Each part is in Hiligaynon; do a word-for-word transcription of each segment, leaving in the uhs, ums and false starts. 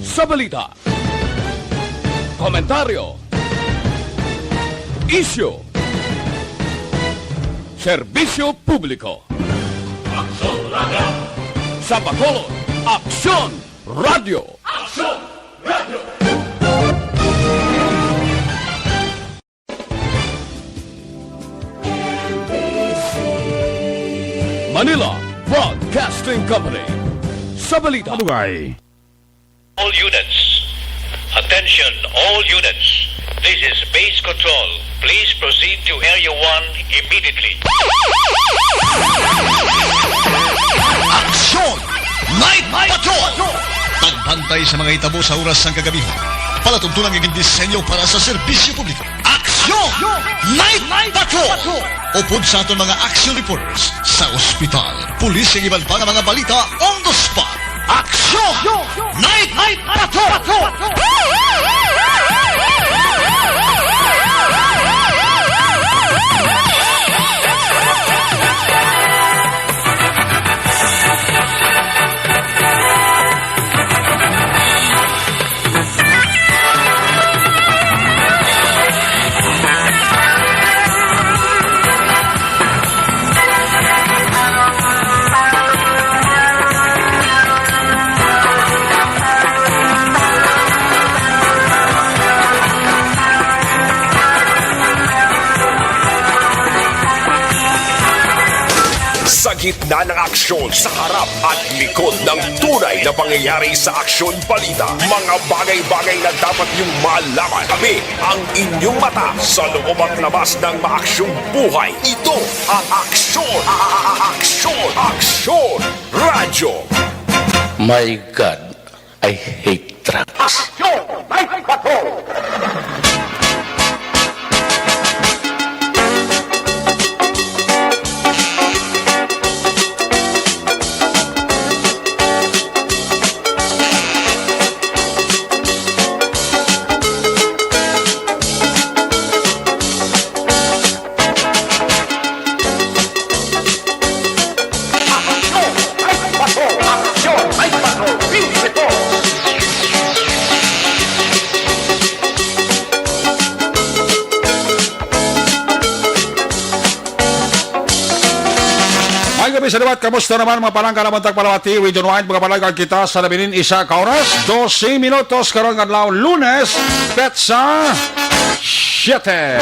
Sa balita, komentaryo, isyu, serbisyo publiko. Aksyon Radyo. Sa Bacolod, Aksyon Radyo. Aksyon Radyo. Manila Broadcasting Company. Sa balita. Madugay. All units. Attention, all units. This is base control. Please proceed to Area one immediately. Aksyon! Night Patrol! Pagbantay sa mga hitabo sa oras sang kagabihan. Palatuntunan nga gindisenyo para sa serbisyo publiko. Aksyon! Night Patrol! Upod sa aton mga action reporters sa ospital, pulis, kag iban pa nga mga balita on the spot. Aksyon! Night Patrol! Sa gitna ng aksyon, sa harap at likod ng tunay na pangyayari sa aksyon balita, mga bagay-bagay na dapat niyong malaman. Kami ang inyong mata sa loob at labas ng maaksyong buhay. Ito ang Aksyon, Aksyon, Aksyon Radyo. My God, I hate trucks. Aksyon! May bato! Aksyon! May bato! Aksyon! May bato! Binsipo! May gabi sa liwat. Kamusta naman, mga palangga, naman tagpalawati? We don't mind, mga palangga, kita sa labing isa ka oras, dose minutos, karon nga adlaw, Lunes, petsa siete.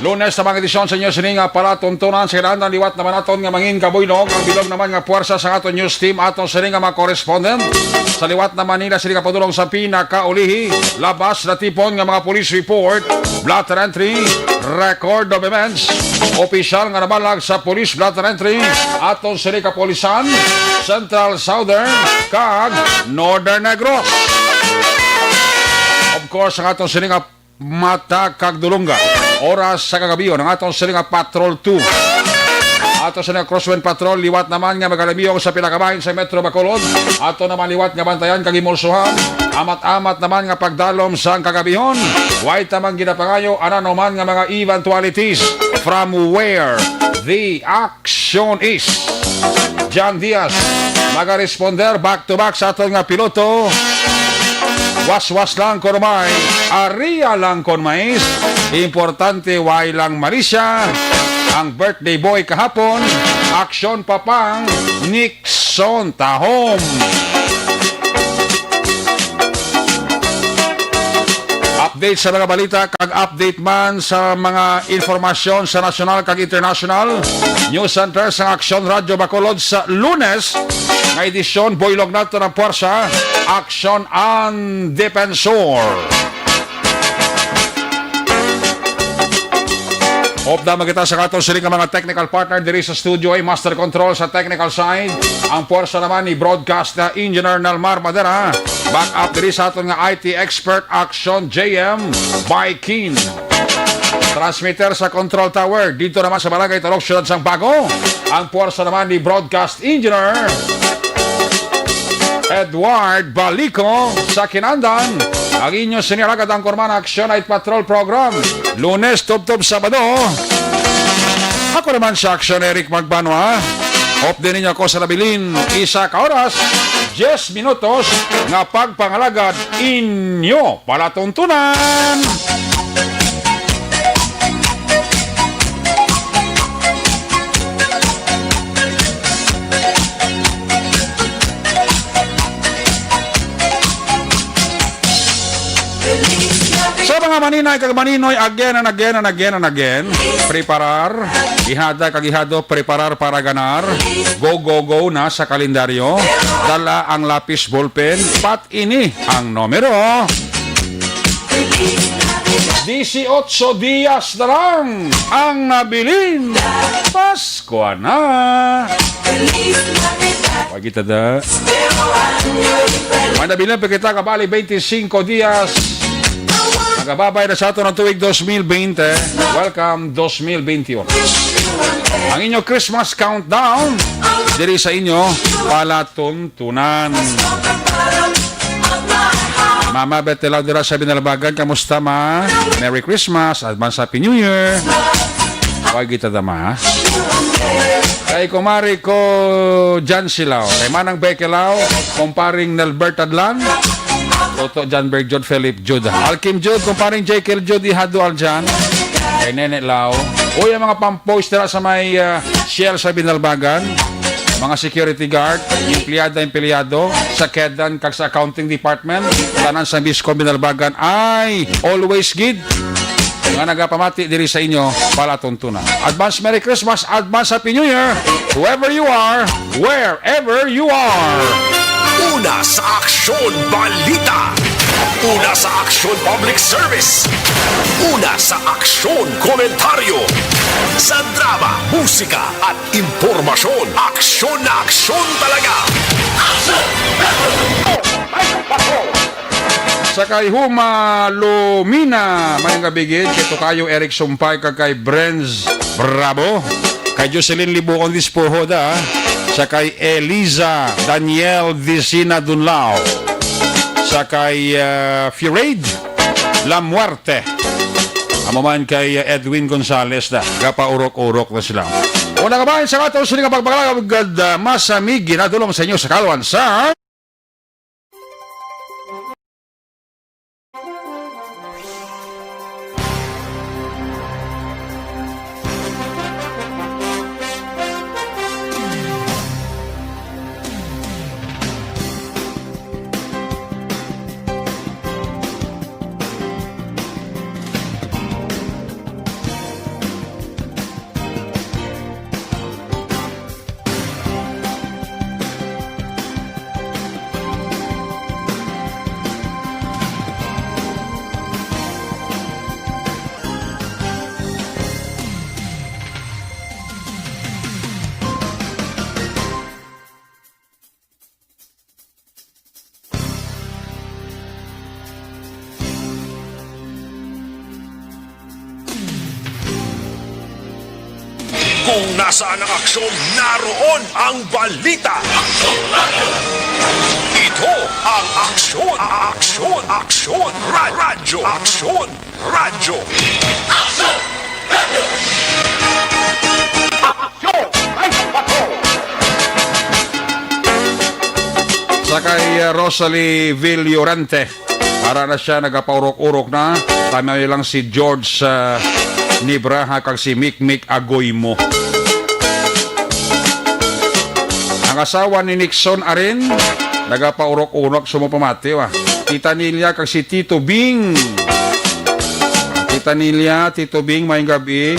Lunes na mga edisyon sa inyo sini nga palatuntunan. Sa kinahanglan, liwat naman naton nga mangin kabuylog ang bilog naman nga puwersa sa aton news team, aton sini nga mga correspondent. Sa liwat naman nila sini nga padulong sa pinakaulihi, labas na tipon nga mga police report, blotter entry, record of events, opisyal nga nabalag sa police blotter entry, aton sini kapulisan, Central, Southern, kag Northern Negros. Of course, ang aton sini nga mata kag dulongga. Oras sa kagabihon, ang aton sini nga Patrol two. Ato sa nga Crosswind Patrol, liwat naman nga magalamiong sa pinakabahin sa Metro Bacolod. Ato naman liwat nga bantayan kag himulsuhan. Amat-amat naman nga pagdalom sang kagabihon. Way tamang ginapangayo, ano naman nga mga eventualities from where the action is. John Diaz, magaresponder back to back sa aton nga piloto. Waswas lang kon may, aria lang kon mais. Importante, way lang malisya. Ang birthday boy kahapon, aksyon pa pang Nixon Tahom. Update sa mga balita kag update man sa mga informasyon sa nasyonal kag internasyonal. News Center sa Aksyon Radyo Bacolod sa Lunes nga edisyon, buylog nato ang puwersa, Aksyon ang Depensor. Upda man kita sa aton sini nga mga technical partner diri sa studio, ay master control sa technical side. Ang puwersa naman ni broadcast na engineer Nalmar Madera. Back up diri sa aton nga I T expert, Action J M by Keen. Transmitter sa control tower dito naman sa Barangay Turok, Siyudad sang Bago. Ang puwersa naman ni broadcast engineer Edward Balico sa kinahanglan. Ang inyo sini alagad, ang kurman, Action Night Patrol Program. Lunes, tubtob Sabado. Ako naman sa Action, Eric Magbanwa. Update ninyo ako sa nabilin, isa ka oras, diyes minutos nga pagpangalagad inyo palatuntunan. Sa mga maninay kag maninoy, again and again and again and again, preparar, ihada kag ihado, preparar para ganar. Go, go, go na sa kalendaryo. Dala ang lapis, ballpen, pat ini ang numero. Dieciocho dias na lang ang nabilin. Pasko na. Pagkita da. May nabilin pa kita, kabali, twenty-cinco dias. Nagababay na sa aton ang tuig dos mil bente. Welcome, dos mil bente. Ang inyo Christmas countdown diri sa inyo palatuntunan. Mama Betelao dira sa Binalbagan, kamusta, ma? Merry Christmas, advance Happy New Year. Wag kita dama. Kay kumari ko Jan Silao, kay Manang Bekelao, kumparing Nelbert Adlan, Toto Jan Berjod, Philip Jude, Alkim Jude, kumparing Jekyll Jude, Ihado Aljan, kay Nene Lao. Uy, ang mga pampoys dira sa may, ah, Shell sa Binalbagan, mga security guard, empleyada, empleyado, sa kedan kag sa accounting department, tanan sa Biscom Binalbagan ay always gid nga nagapamati diri sa inyo palatuntunan. Advance Merry Christmas, advance Happy New Year, whoever you are, wherever you are. Una sa Aksyon Balita. Una sa Aksyon Public Service. Una sa Aksyon Komentaryo. Sa drama, musika, at impormasyon, aksyon na aksyon talaga. Sa kay Huma Lumina, may nga bigid kay Tokayo Eric Sumpay kag kay Brenz Bravo, kay Jocelyn Libuon Dispohoda, sa kay Eliza Daniel Disina Dunlao, sa kay, ah, Furade La Muerte. Amo man kay, uh, Edwin Gonzalez na. Gapaurok-urok na sila. Una ka ba sa ato sini nga pagpangalagad, uh, masamig ginadulong sa inyo sa kalwan sa Kung nasaan ang aksyon, naroon ang balita. Ito ang Aksyon, Aksyon, Aksyon, Ra-, Radyo, Aksyon, Radyo. Sa kay, uh, Rosalie Villorante, para na siya nagapaurok-urok na. Tama lang si George, uh, Nibraha kag si Mikmik Agoymo. Ang asawa ni Nixon Arin, nagapaurok-urok, sumupamati, wa. Tita Nilia kag si Tito Bing. Tita Nilia, Tito Bing, maayong gabi.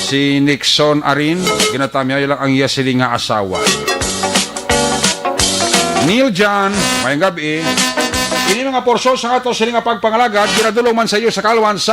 Si Nixon Arin, ginatamyaw lang ang iya sini nga asawa. Neil John, maayong gabi. Ini mga porsyon sa ato sini nga pagpangalagad, ginadulong man sa iyo sa kalwan sa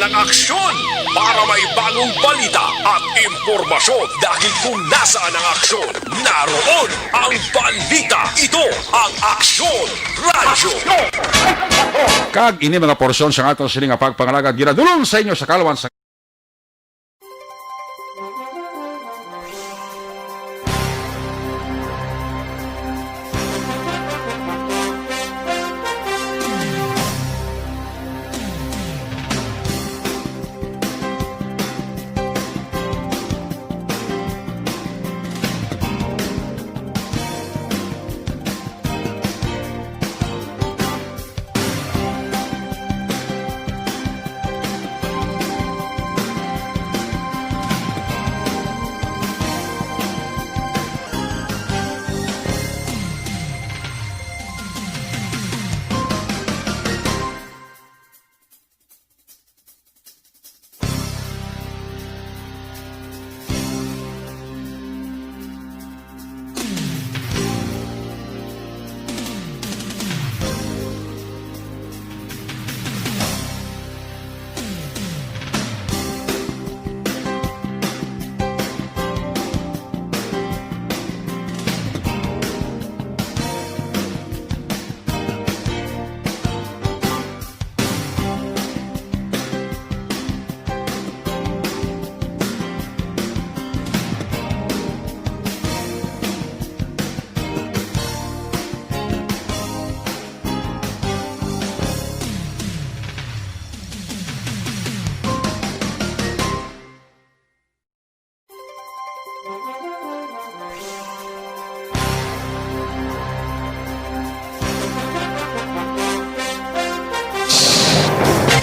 Ang aksyon para may bagong balita at impormasyon, dahil kung nasaan ang aksyon, naroon ang balita. Ito ang Aksyon Radyo. Kag ini mga porsyon sa aton sini nga pagpangalagad ginadulong sa inyo sa kalwan sa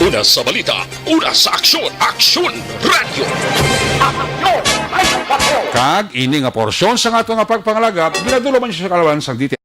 Una sa balita, una sa aksyon, Aksyon Radyo. Kag ini nga porsyon sa ato nga pagpangalagad, ginadulong man siya sa kalwan sang D T I.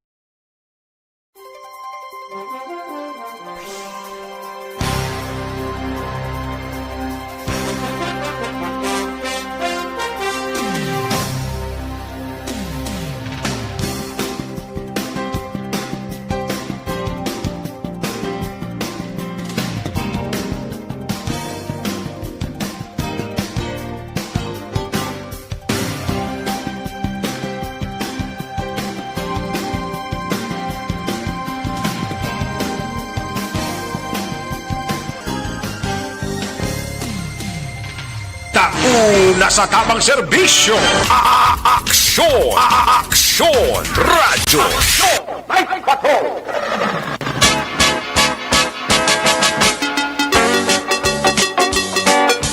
Tauna sa tamang serbisyo, a-, a-, aksyon, a-, a-, aksyon, radyo. Aksyon, Night Patrol.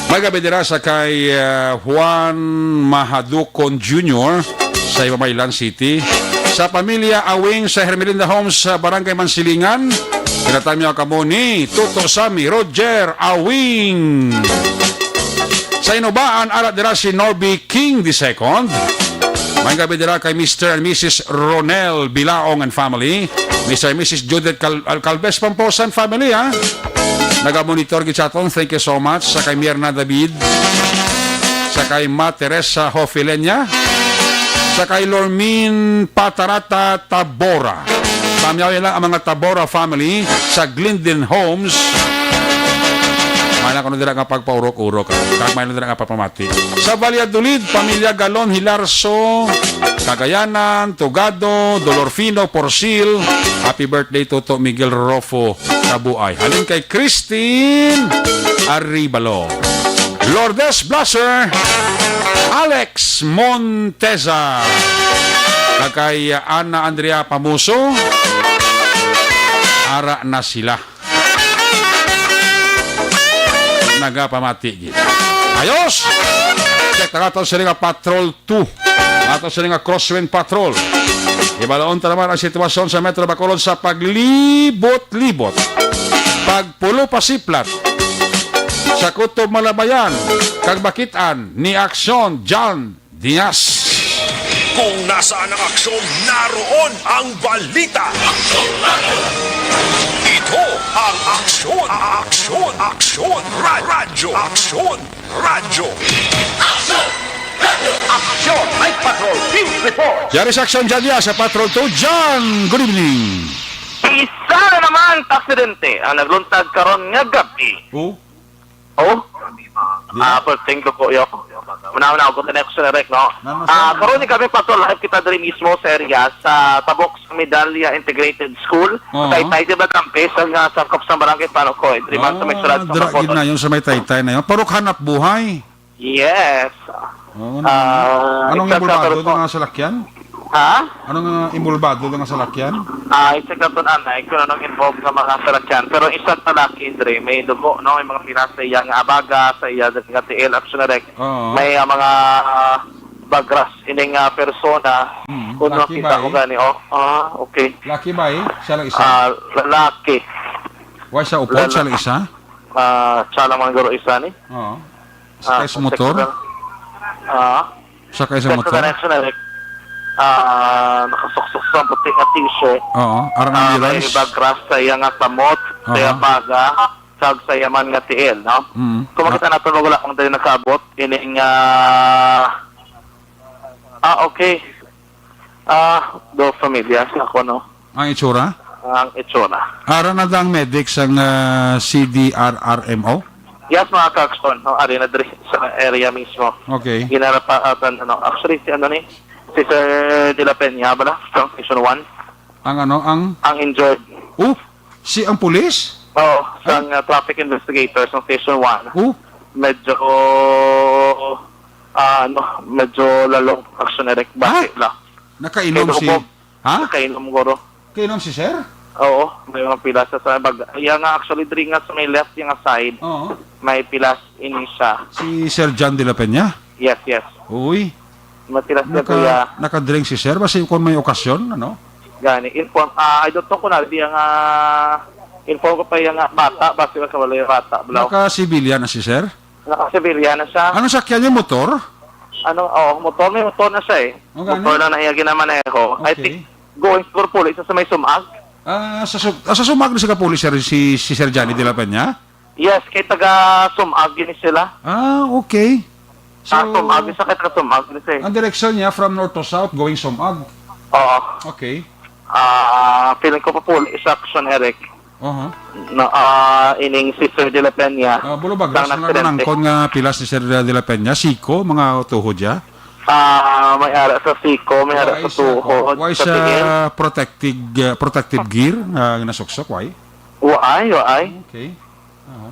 May gabi dira sa kay, ah, Juan Mahadukon Junior sa Ibabaylan City. Sa pamilya Awing sa Hermelinda Homes sa Barangay Mansilingan, pinatamyaw kamo ni Tuto Sammy Roger Awing. Sa Inubaan, ara dira si Norby King the second. May gabi dira kay Mister and Missus Ronel Bilaong and family. Mister and Missus Judith Cal-, Al-, Calves Pomposan family, ha? Nagamonitor gid sa aton. Thank you so much. Sa kay Mirna David. Sa kay Ma Teresa Hofilenya. Sa kay Lormin Patarata Tabora. Tamyaw lang ang mga Tabora family sa Glendon Homes. May na kuno dira nga pagpaurok-urok, ha? Kag may na dira nga papamati. Sa Valladolid, pamilya Galon Hilarso, Cagayanan, Tugado, Dolorfino, Porcil. Happy birthday, Toto Miguel Rofo Kabuay. Halin kay Christine Aribalo. Lourdes Blaser, Alex Monteza, kag kay Ana Andrea Pamuso, ara na sila. Nagapamati gid. Ayos! Check na nato sila nga Patrol two. Ato sila nga Crosswind Patrol. Ibalaon ta naman ang sitwasyon sa Metro Bacolod sa paglibot-libot, pagpulo pasiplat sa Kutob, Malabayan, kag Bakitan ni Aksyon John Diaz. Kung nasaan ang aksyon, naroon ang balita. Ito ang Aksyon, Aksyon, Aksyon, Ra-, Radyo, Aksyon, Radyo. Aksyon! Radyo! Aksyon! Night Patrol! Field Report! Yari sa Aksyon, John Diaz sa Patrol two. John, good evening. Isa na naman ka aksidente ang nagluntag karon nga gab-i. Oh? Oh? Di ba? Ah, first thing to po, yo. Una-una, ako connection, Eric, no? Nano, sir? Ah, karon ni kami pa to, live kita diri mismo sa area, sa tabok sa Medalla Integrated School. Oo. Taytay, di ba, Tampi, sa nga sangkop sa barangay Panokoy. Diri man sa may Ah, sulod sa dira gid Maputo. Na yun sa may Taytay na yun. Purok Hanap Buhay. Yes. Oo, ano, Ah, anong exact imbolbado address po. Nga salakyan? Ha? Anong, ah, imbolbado nga salakyan? Ah, isa ka to, nanay, kung anong involved nga mga salakyan. Pero isa ka laki, Dre, may dugo, no? May mga pila sa iya nga abaga, sa iya nga tiil, action direct. Oo. May, ah, mga, ah, bagras, ining, ah, persona. Mm, kung laki nakita ba, ko eh? Gani, oh. Ah, okay. Laki ba, eh? Siya lang isa? Ah, lalaki. Why siya upod? Lala- Siya lang isa? Ah, siya lang man guro isa ni. Oo. Ah, Sa kay sa motor? Sa, ah, Sa kay sa sa motor? Connection, Eric. Ah, nakasuksok sa puti nga t-shirt. Oo, aron Ah, may ambulance. Bagras sa iya nga kamot, sa iya Aha. Baga, kag sa iya man nga tiil, no? Mm. Kung Ah. Makita nato, wala pang dali nakaabot, ining, ah, ah, okay. Ah, do familiar sa ako, no? Ang itsura? Ang itsura. Ara na ang medic sang, ah, C D R R M O? Yes, mga ka-action, no? Ari na diri sa area mismo. Okay. Ginarapaatan, ano, actually, si ano ni, si Sir De La Peña, bala, sa Station one. Ang ano, ang Ang injured. Oh, si ang pulis? Oo, Ay. Sang, ah, traffic investigator sa Station one. Oh. Medyo, ah, ano, medyo lalong action direct. Ah? Bakit lang? Nakainom Kaya si, hubog. Ha? Kainom, guro. Kainom si sir? Oo, may mga pilas sa, sa bag-, iya nga actually diri nga sa may left, iya nga side, Oo. May pilas ini siya. Si Sir John de la Peña? Yes, yes. Uy. May pilas na Naka, kuya. Nakadrink si sir? Basta kung may okasyon, ano? Gani, inform, ah, I don't know kung nadi ang, ah, inform ko pa iya nga bata, basta ka wala yung bata, bro. Naka-sibilyan na si sir? Naka-sibilyan na siya. Ano sakyan niya, motor? Ano, oh, motor, may motor na siya eh. Oh, gani? Motor na na iya ginamaneho. I Okay. Think, going siguro puli siya sa may sumag. Ah, sa sum-, ah, sa sumag na siya puli, sir, si, si Sir Johnny de la Peña? Yes, kay taga sumag yun sila. Ah, okay. So, Ah, sumag, isa kay taga sumag yun siya eh. Ang direksyon niya from north to south, going sumag. Oo. Okay. Ah, feeling ko pa puli sa action, Eric. Oho. No, ah, ining si Sir De La Peña. Ah, bulo ba, sang gras na lang aksidente. Nangkon nga pilas ni Sir De La Peña, siko, mga tuhod ya? Ah, may ara sa siko, may ara Why sa sa, tuhod, why sa sa tiil. Protective, uh, protective gear nga nasuksok, why? Waay, waay. Okay. Aha.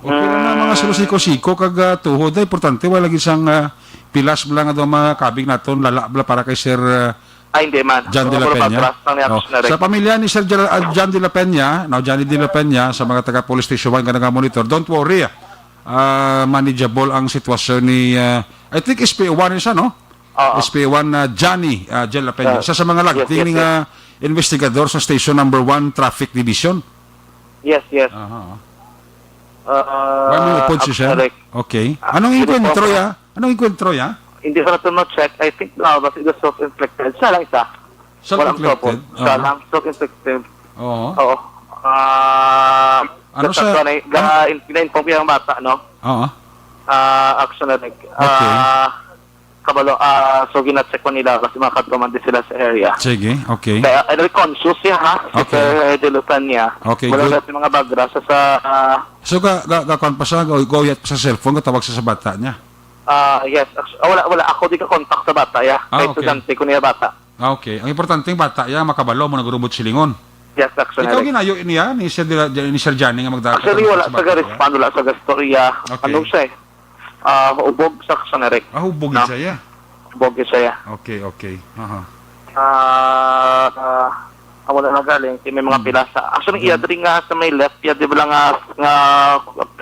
Okay lang na mga Mm. Siko-siko kag, ah, tuhod, ay importante, wala lagi sang, ah, pilas mo lang ato mga kabig naton, lala bala para kay Sir, ah, Ay, hindi man. John de la Mga Peña. Patras ang Oh. Sa pamilya ni Sir Jal-, ah, John de la Peña, now Johnny de la Peña, sa mga taga Police Station one nga nagamonitor, don't worry, ah. Ah, manageable ang sitwasyon ni, ah, I think S P O one siya, no? Oo. S P O one na Johnny, ah, de la Peña. Ah, Sa, sa mga yes, lagting yes, ni yes. Nga investigador sa Station Number One Traffic Division. Yes, yes. Aha. Ah, Why mo upod si Sir? Correct. Okay. Ah, Anong hindi po enkwentro ako. Ya? Anong enkwentro ya? Hindi ko na ito ma-check. I think na, basta ito self-inflicted. Siya lang isa. Walang Self-inflicted? Trouble. Siya Oo. Lang, self-inflicted. Oo. Oo. Ah, Ano basta sa, ko na, ano ga-, in-, pina-inform ko yung bata, no? Oo. Ah, action na, like, Okay. Ah, kabalo, ah, so gina-check ko nila kasi makadto man din sila sa area. Sige, okay. Kaya, ano, conscious siya, ha? Si Okay. Sir De Lutania. Okay, Wala good. Na si mga bagra sa, sa, ah, So, ga, ga, ga, kuwan pa siya, go, go yet sa cellphone, gatawag siya sa bata niya? Ah, yes. Actu-, ah, wala, wala. Ako di ka contact sa bata, ya. Ah, Kay okay. Estudyante ko niya bata. Ah, okay. Ang importante yung bata, ya, makabalo mo nagurubot silingon. Yes, actually. Ikaw ginayo niya, ni Sir, Dila-, ni Sir Johnny nga magdala Actually, wala sa sa bata, ya? Respond, wala sa gastorya. Okay. Ano siya eh? Ah, ubog sa Xaneric. Ah, ubog No? Siya, ya? Ubog siya, ya. Okay, okay. Aha. Ah, ah, ah, wala na galing. Kay may mga Hmm. Pilasa. Actually, Hmm. Iya diri nga sa may left, iya di ba lang nga, nga,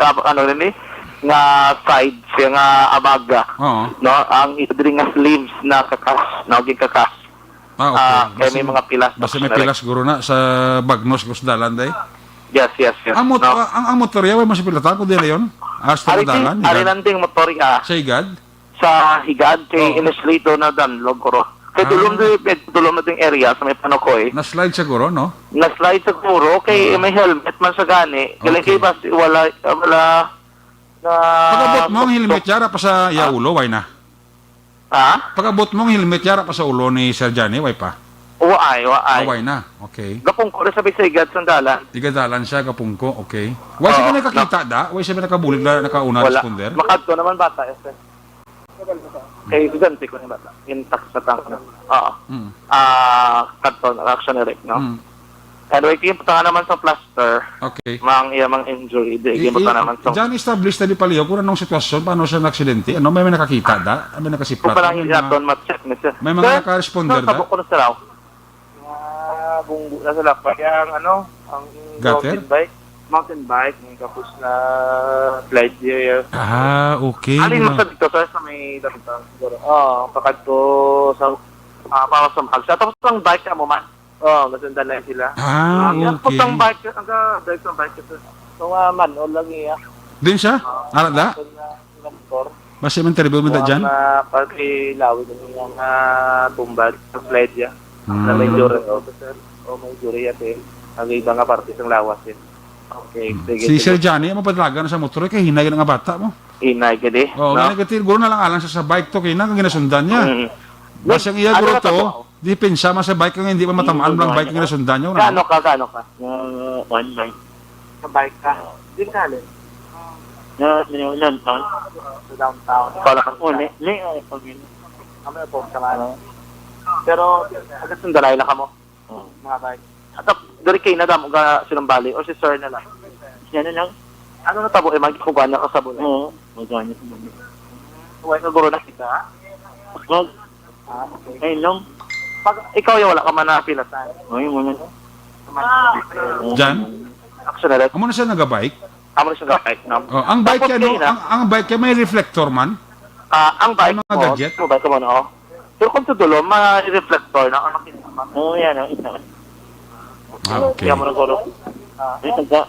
ah, ano rin eh? Nga side siya nga abaga. Oo. No? Ang iya diri nga sleeves na kakas, no? Gikakas. Ah, okay. Ah, kaya may Basta, mga pilas basta may na pilas siguro na sa bagnos, gusto dalan, day? Yes, yes, yes. Ang mot-, No? ah, ang, ang motor, ya, may masipilatan, kung di na yun? Hasta Ari, madalan, ari higad? Lang ding motor, ya. Sa higad? Sa higad, kay Oo. Ineslido na danlog, kuro. Kay Ah. Dulom di, eh, Dulom na ding area sa may Panokoy. Na-slide siguro, no? Na-slide siguro, kay Oo. May helmet man sa gani. Galing Okay. Kay basi, wala, wala na Pag-abot mo ang helmet, yara pa sa Ah. Yaulo, why na? Ha? Pag-abot mo ang helmet, yara pa sa ulo ni Sir Johnny, way pa? Waay, waay. Away na. Okay. Gapungko na sa Bisigad, sandalan. Igadalan siya, gapungko. Okay. Wa siya Oo, ba nakakita, da? Wa siya ba nakabulig na nakauna Wala. responder? Makadto naman bata, eh, sir. Kay estudyante ko ni bata. Intact sa tang, ano. Oo. Mm. Ah, kadto na, action direct, no? Mm. Anyway, yung punta naman sa plaster, Okay. mang iya, mang injury, di, I-, yung punta i-, naman sa diyan establish na di paliho kung anong sitwasyon, paano siya na-aksidente. Ano, may, may nakakita, da? May nakasiprat? Kung parang May mga, yaton, ma-check ni sir. may mga Sir, naka-responder, sir, da? Tabok ko na sila. Mga bunggo na sila. Kaya ang ano, ang Gutter? mountain bike. Mountain bike, may kapos na slide here. Ah, okay. Alin mo Mga sa dito, sir, sa may downtown siguro? Oo, pakadto sa, ah, para sa mahal siya. Tapos ang bike ka mo man. Oo, masundan na sila. Ah, Ang okay. Ang bike, ang ga-, bike sa bike ito. Ito nga man, o lang iya. Din siya? Ara da? Ito nga, nga motor. Basi man terrible man da Kuha dyan? na pagkilawig ang mga tumbad sa slide niya. Na may Hmm. jure, o, sir. O, may jure yan, eh. Ang iba nga parte sa lawas, eh. Okay, Hmm. sige, Si sige. Sir Johnny, ang mapadlagan sa motor, kay hinay na nga bata mo. Hinay ka, di? Oo, No? hinay ka, siguro na lang alang sa, sa bike to, kay na, ang ginasundan niya. Mm. Basta ang iya, Ano guro na to, to? Di pinsa man sa bike nga hindi pa matamaan Mm, lang bike ano. nga nasundan niyo, Kano na? ka, kano ka? Ah, one bike. Sa bike ka? Di ka halin? Na, na, na, na. Sa downtown. Para ka, oh, ni, ni, ay, pag yun. Kami po, sa mga. Pero, taga Sundalay na kamo? Oo. Mga bike. At, diri kay na damo ka sinumbali o si sir na lang? Siya na lang. Ano na tabo, eh, magkukuha niya ka sa bulay? Oo, magkuha niya sa bulay. Huwag ka guro na kita? Wag. Ah, okay. Ay, no. Pag ikaw yung wala ka man napilatan. Ay, wala na. Jan? Action na rin. Amo na siya nagabike? Amo na siya nagabike, no? Oh, ang bike Tapos kaya, no? kayo na. Ang, ang bike kaya may reflector man? Ah, ang bike May mga mo, gadget? mo bike mo, no? Pero kung sa dulo, may reflector na, ang makita man. Oo, yan, ang isa. Ah, okay. Kaya mo na guro. Ah. Ito ka.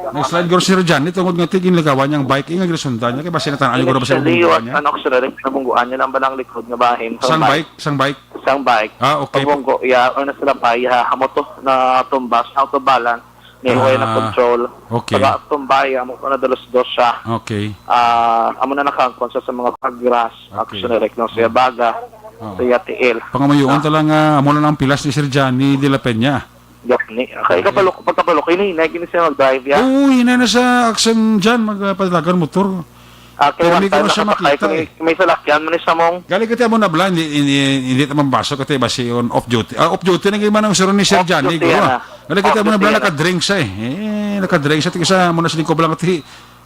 May slide guro si Sir Johnny, tungod nga tigin lagawan niyang bike, nga ginasundan niya, kay basi natan-, ano guro, basi Initially, nabungguan was niya? An auxiliary, nabungguan niya lang ba ng likod nga bahin? Sang Sang bike? bike, sang bike. Sang bike. Ah, okay. Pabunggo, iya, or nasa lapay, iya, hamoto, na tumbas, out of balance, may Ah, way na control. okay. Pag tumbay, amo ko na dalos dos siya. Okay. Ah, amo na nakangkon siya sa mga pagras, Okay. auxiliary, no, siya Oh. baga, Oh. siya tiil. Pangamayuon Ah. talaga, amo na lang ang pilas ni Sir Johnny de la Peña. Gani. Kay Okay. kapalok, pagkapalok, ini, na gini siya mag-drive, ya. Oo, hinay na sa action dyan, magpadalagan motor. Ah, kay Pero one may time gano'n siya nakasakay makita ko, eh. may, may salakyan man ni sa mong Gali kati amo na bala, hindi, hindi, hindi naman baso kati ba si on off duty. Ah, off duty na gid man ang suro ni Sir Off Johnny, duty guro, yan, ah. ah. Gali kati Off amo na duty bala, yan, ah. Nakadrink siya, eh. Eh, nakadrink siya, tigsa mo na sa lingkod lang kati.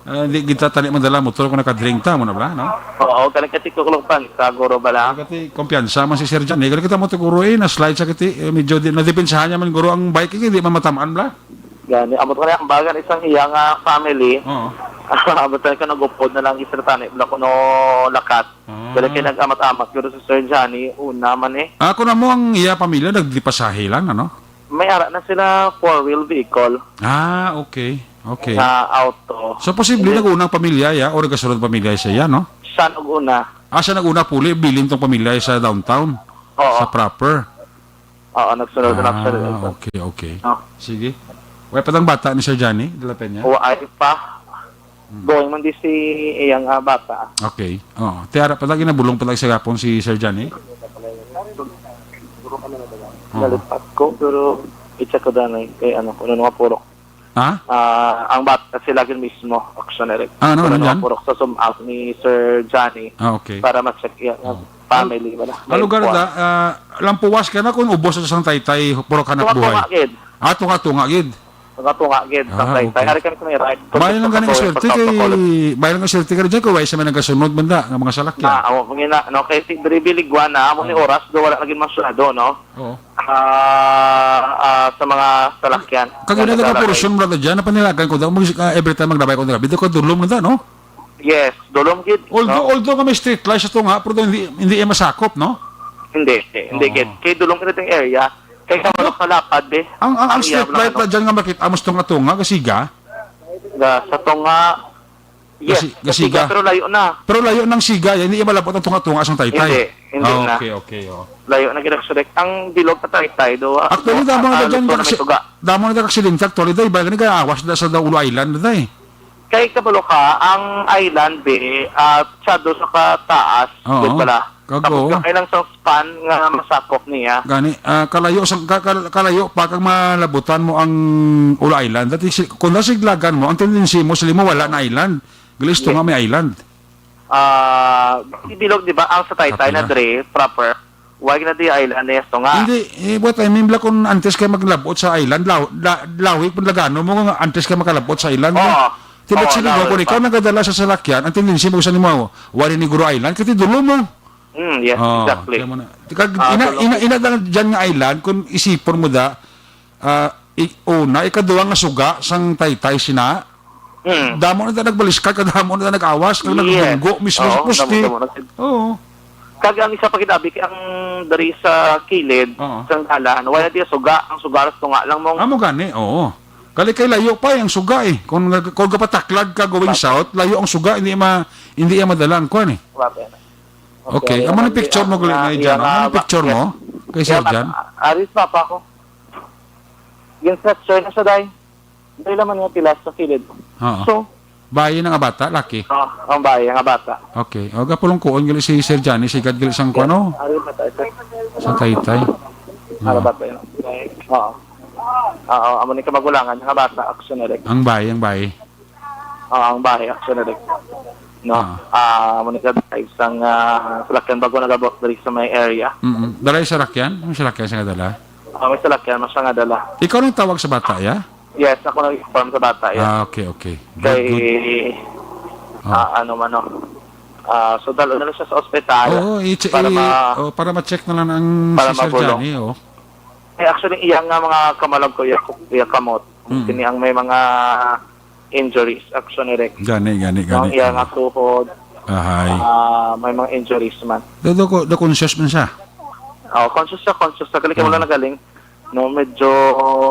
Ah, hindi kita tani madala motor kung nakadrink ta, mo na bala, no? Oo, gali kati ko lang pan, sa guro bala. Gali kati, kumpiyansa man si Sir Johnny. Gali kita mo tiguro, eh, na-slide siya kati, eh, medyo di, nadepensahan niya man guro ang bike, eh, hindi man matamaan bala. Gani, amo to kaya ang bagan isang iya nga family. Oo. Amo to ka nagupod na lang isra tani, bala kuno lakat. Ah. Dali kay nag-amat-amat guro si Sir Johnny, una man eh. Ah, kung amo ang iya pamilya, nagdipasahe lang, ano? May ara na sila four-wheel vehicle. Ah, okay. Okay. Nga auto. So, posible Hindi. nag-una ang pamilya, ya, o nagkasunod ang pamilya siya, ya, no? Siya nag-una. Ah, siya nag-una, puli, bilin tong pamilya sa downtown, Oo. sa proper. Oo, nagsunod na siya. Ah, okay, okay. Oh. Sige. Wala pa tang bata ni Sir Johnny de la Peña? Wa, ay pa. Hmm. Going man di si iyang, ah, bata. Okay. Oo. Ti ara pa lagi, nabulong pa lagi sa gapon si Sir Johnny? Oo. Nalipat ko, pero i-check ko danay kay ano, kung ano nga purok. Ha? Ah, ang bata sila gyud mismo, action direct. Ah, ano, Pero ano yan? Purok sa sum-, out ni Sir Johnny Ah, okay. para ma-check iya nga Oh. family, wala. Ang lugar May da, ah, Lampuas ka na kung ubos sa sang taytay, puro ka na Tunga-tunga buhay. gid. Ah, tunga-tunga gid. Tunga-tunga gid, Ah, sang taytay. okay. Ari kami sa may right. Bayan lang Sa ganing Bacolod, swerte sa kay, Bacolod. Bayan lang swerte ka rin dyan kung wala siya may nagkasunod man da, nga mga salakyan. Na, amo, mga na, no, kay si Dre Biligwan na, amo ni Ah. oras, do wala lagi masyado, no? Oo. Ah, ah, sa mga salakyan. Kag yun na Nagdala nagka-portion, kay brother, dyan, napanilagan ko daw, mag-, ah, every time maglabay ko ng gabi, doon ko dulom na, no? Yes, dulom gid, Although, no? although nga may street light sa tunga, pero hindi, hindi iya masakop, no? Hindi, hindi, hindi Oo. gid. Kay dulom gid ang area. Kay sa Ano? Malok sa Lapad, eh. Ang, ang, ang Ang street iya light lang, na ano? dyan nga makita mo sa tunga-tunga, kasiga? Ga-, sa tunga, Yes, Gasi-, sa Siga, gasiga. pero layo na. Pero layo ng Siga, hindi malabot ang tunga-tunga sang taytay. Hindi, hindi Ah, na. okay, okay, oh. Layo na gid ang sulik. Ang bilog sa taytay, do, Actually, do, damo na ah, dyan, Luzon, may aksi-, tuga. damo na dyan aksidente, actually, dahil ba, gani kaya awas na sa Daulo Island, dahil. Kay kabalo ka, ang island, be, ah, siya do sa kataas, Oo. gid bala. Kago. Tapos gamay lang sa span nga masakop niya. Gani, ah, kalayo sa, ka-, ka-, kalayo pa kag malabutan mo ang Ula Island. Dati si, kung nasiglagan mo, ang tendency mo, sila mo wala na island. Galis to Yes. nga may island. Ah, si Bilog, di ba, ang sa Taytay Kapila. na dre, proper. Why na di island na yasto nga? Hindi, eh, what I mean, bla, kung antes kay maglabot sa island, law-, la-, lawig pun lagano mo nga antes kay makalabot sa island, no? Oo. Ti ba't Oo, sinigaw lawig ko, pa. ikaw nagadala sa salakyan, ang tendency mo sa nimo, wala ni Guro Island, kati dulo mo. Mm, yes, Oh, exactly. kaya mo na. Kag Ah, ina, dulo ina, ko. ina lang dyan nga island, kung isipon mo da, ah, i-, una, ikaduha nga suga, sang Taytay sina, Mm. damo na ta nagbaliskad, kadamo na ta nag-awas, kag Yes. nagbunggo, mismo Oo, sa poste. damo, damo na. Oo. Kag ang isa pa gid, abi, ang diri sa kilid Oo. sang dalan, wala di suga, ang suga ras tunga lang mong Amo gani, oo. Kali kay layo pa ang suga eh. Kung nag-, kung gapataklag ka going Bakit? south, layo ang suga, hindi ma-, hindi iya madala ang kwan eh. Bakit? Okay, Okay, amo ang ni picture mo, ang, Glenn, ah, ay, Jan. iya Amo nga ni ba-, picture mo, kay iya Sir nga, Jan. ah, aris pa pa ako. Gin-structure na siya, day. Dahil naman nga pilas sa kilid. Oo. So, Bayi na nga bata, laki. Ah, ang bayi nga bata. Okay. O, gapulong kuon gali si Sir Johnny, sigad gali sang kuno. Ari ba tayo, sir? Sa Taytay. Ano Oo. ba tayo? Oo. Oo, amo ni kamagulangan nga bata, actually. Ang bayi, ang bayi. Oo, ang bayi, actually. No? Oo. Ah, amo ni ka drive sang, ah, salakyan bago nagabot diri sa may area. Mm-mm. Dala yung salakyan? May salakyan siya nga dala? Ah, may salakyan, mas nga dala. Ikaw nang tawag sa bata, ya? Yes, ako nag-inform sa bata, ya. Ah, okay, okay. Good, Kay, good. Oh. ah, ano man, no? Ah, so, dalo na lang siya sa ospital Oo, i-che-, para i-, ma-, oh, para ma-check na lang ang para si Sir mabulong. Johnny, oh. Eh, actually, iya nga mga kamalab ko, iya, iya kamot. Mm. Kini ang may mga injuries, actually, Rick. Gani, gani, No, gani. iya nga tuhod, Ahay. ah, may mga injuries man. Do, do, do, conscious man siya? Oh, conscious siya, conscious siya. Galing ka mo Mm. lang nagaling. No, medyo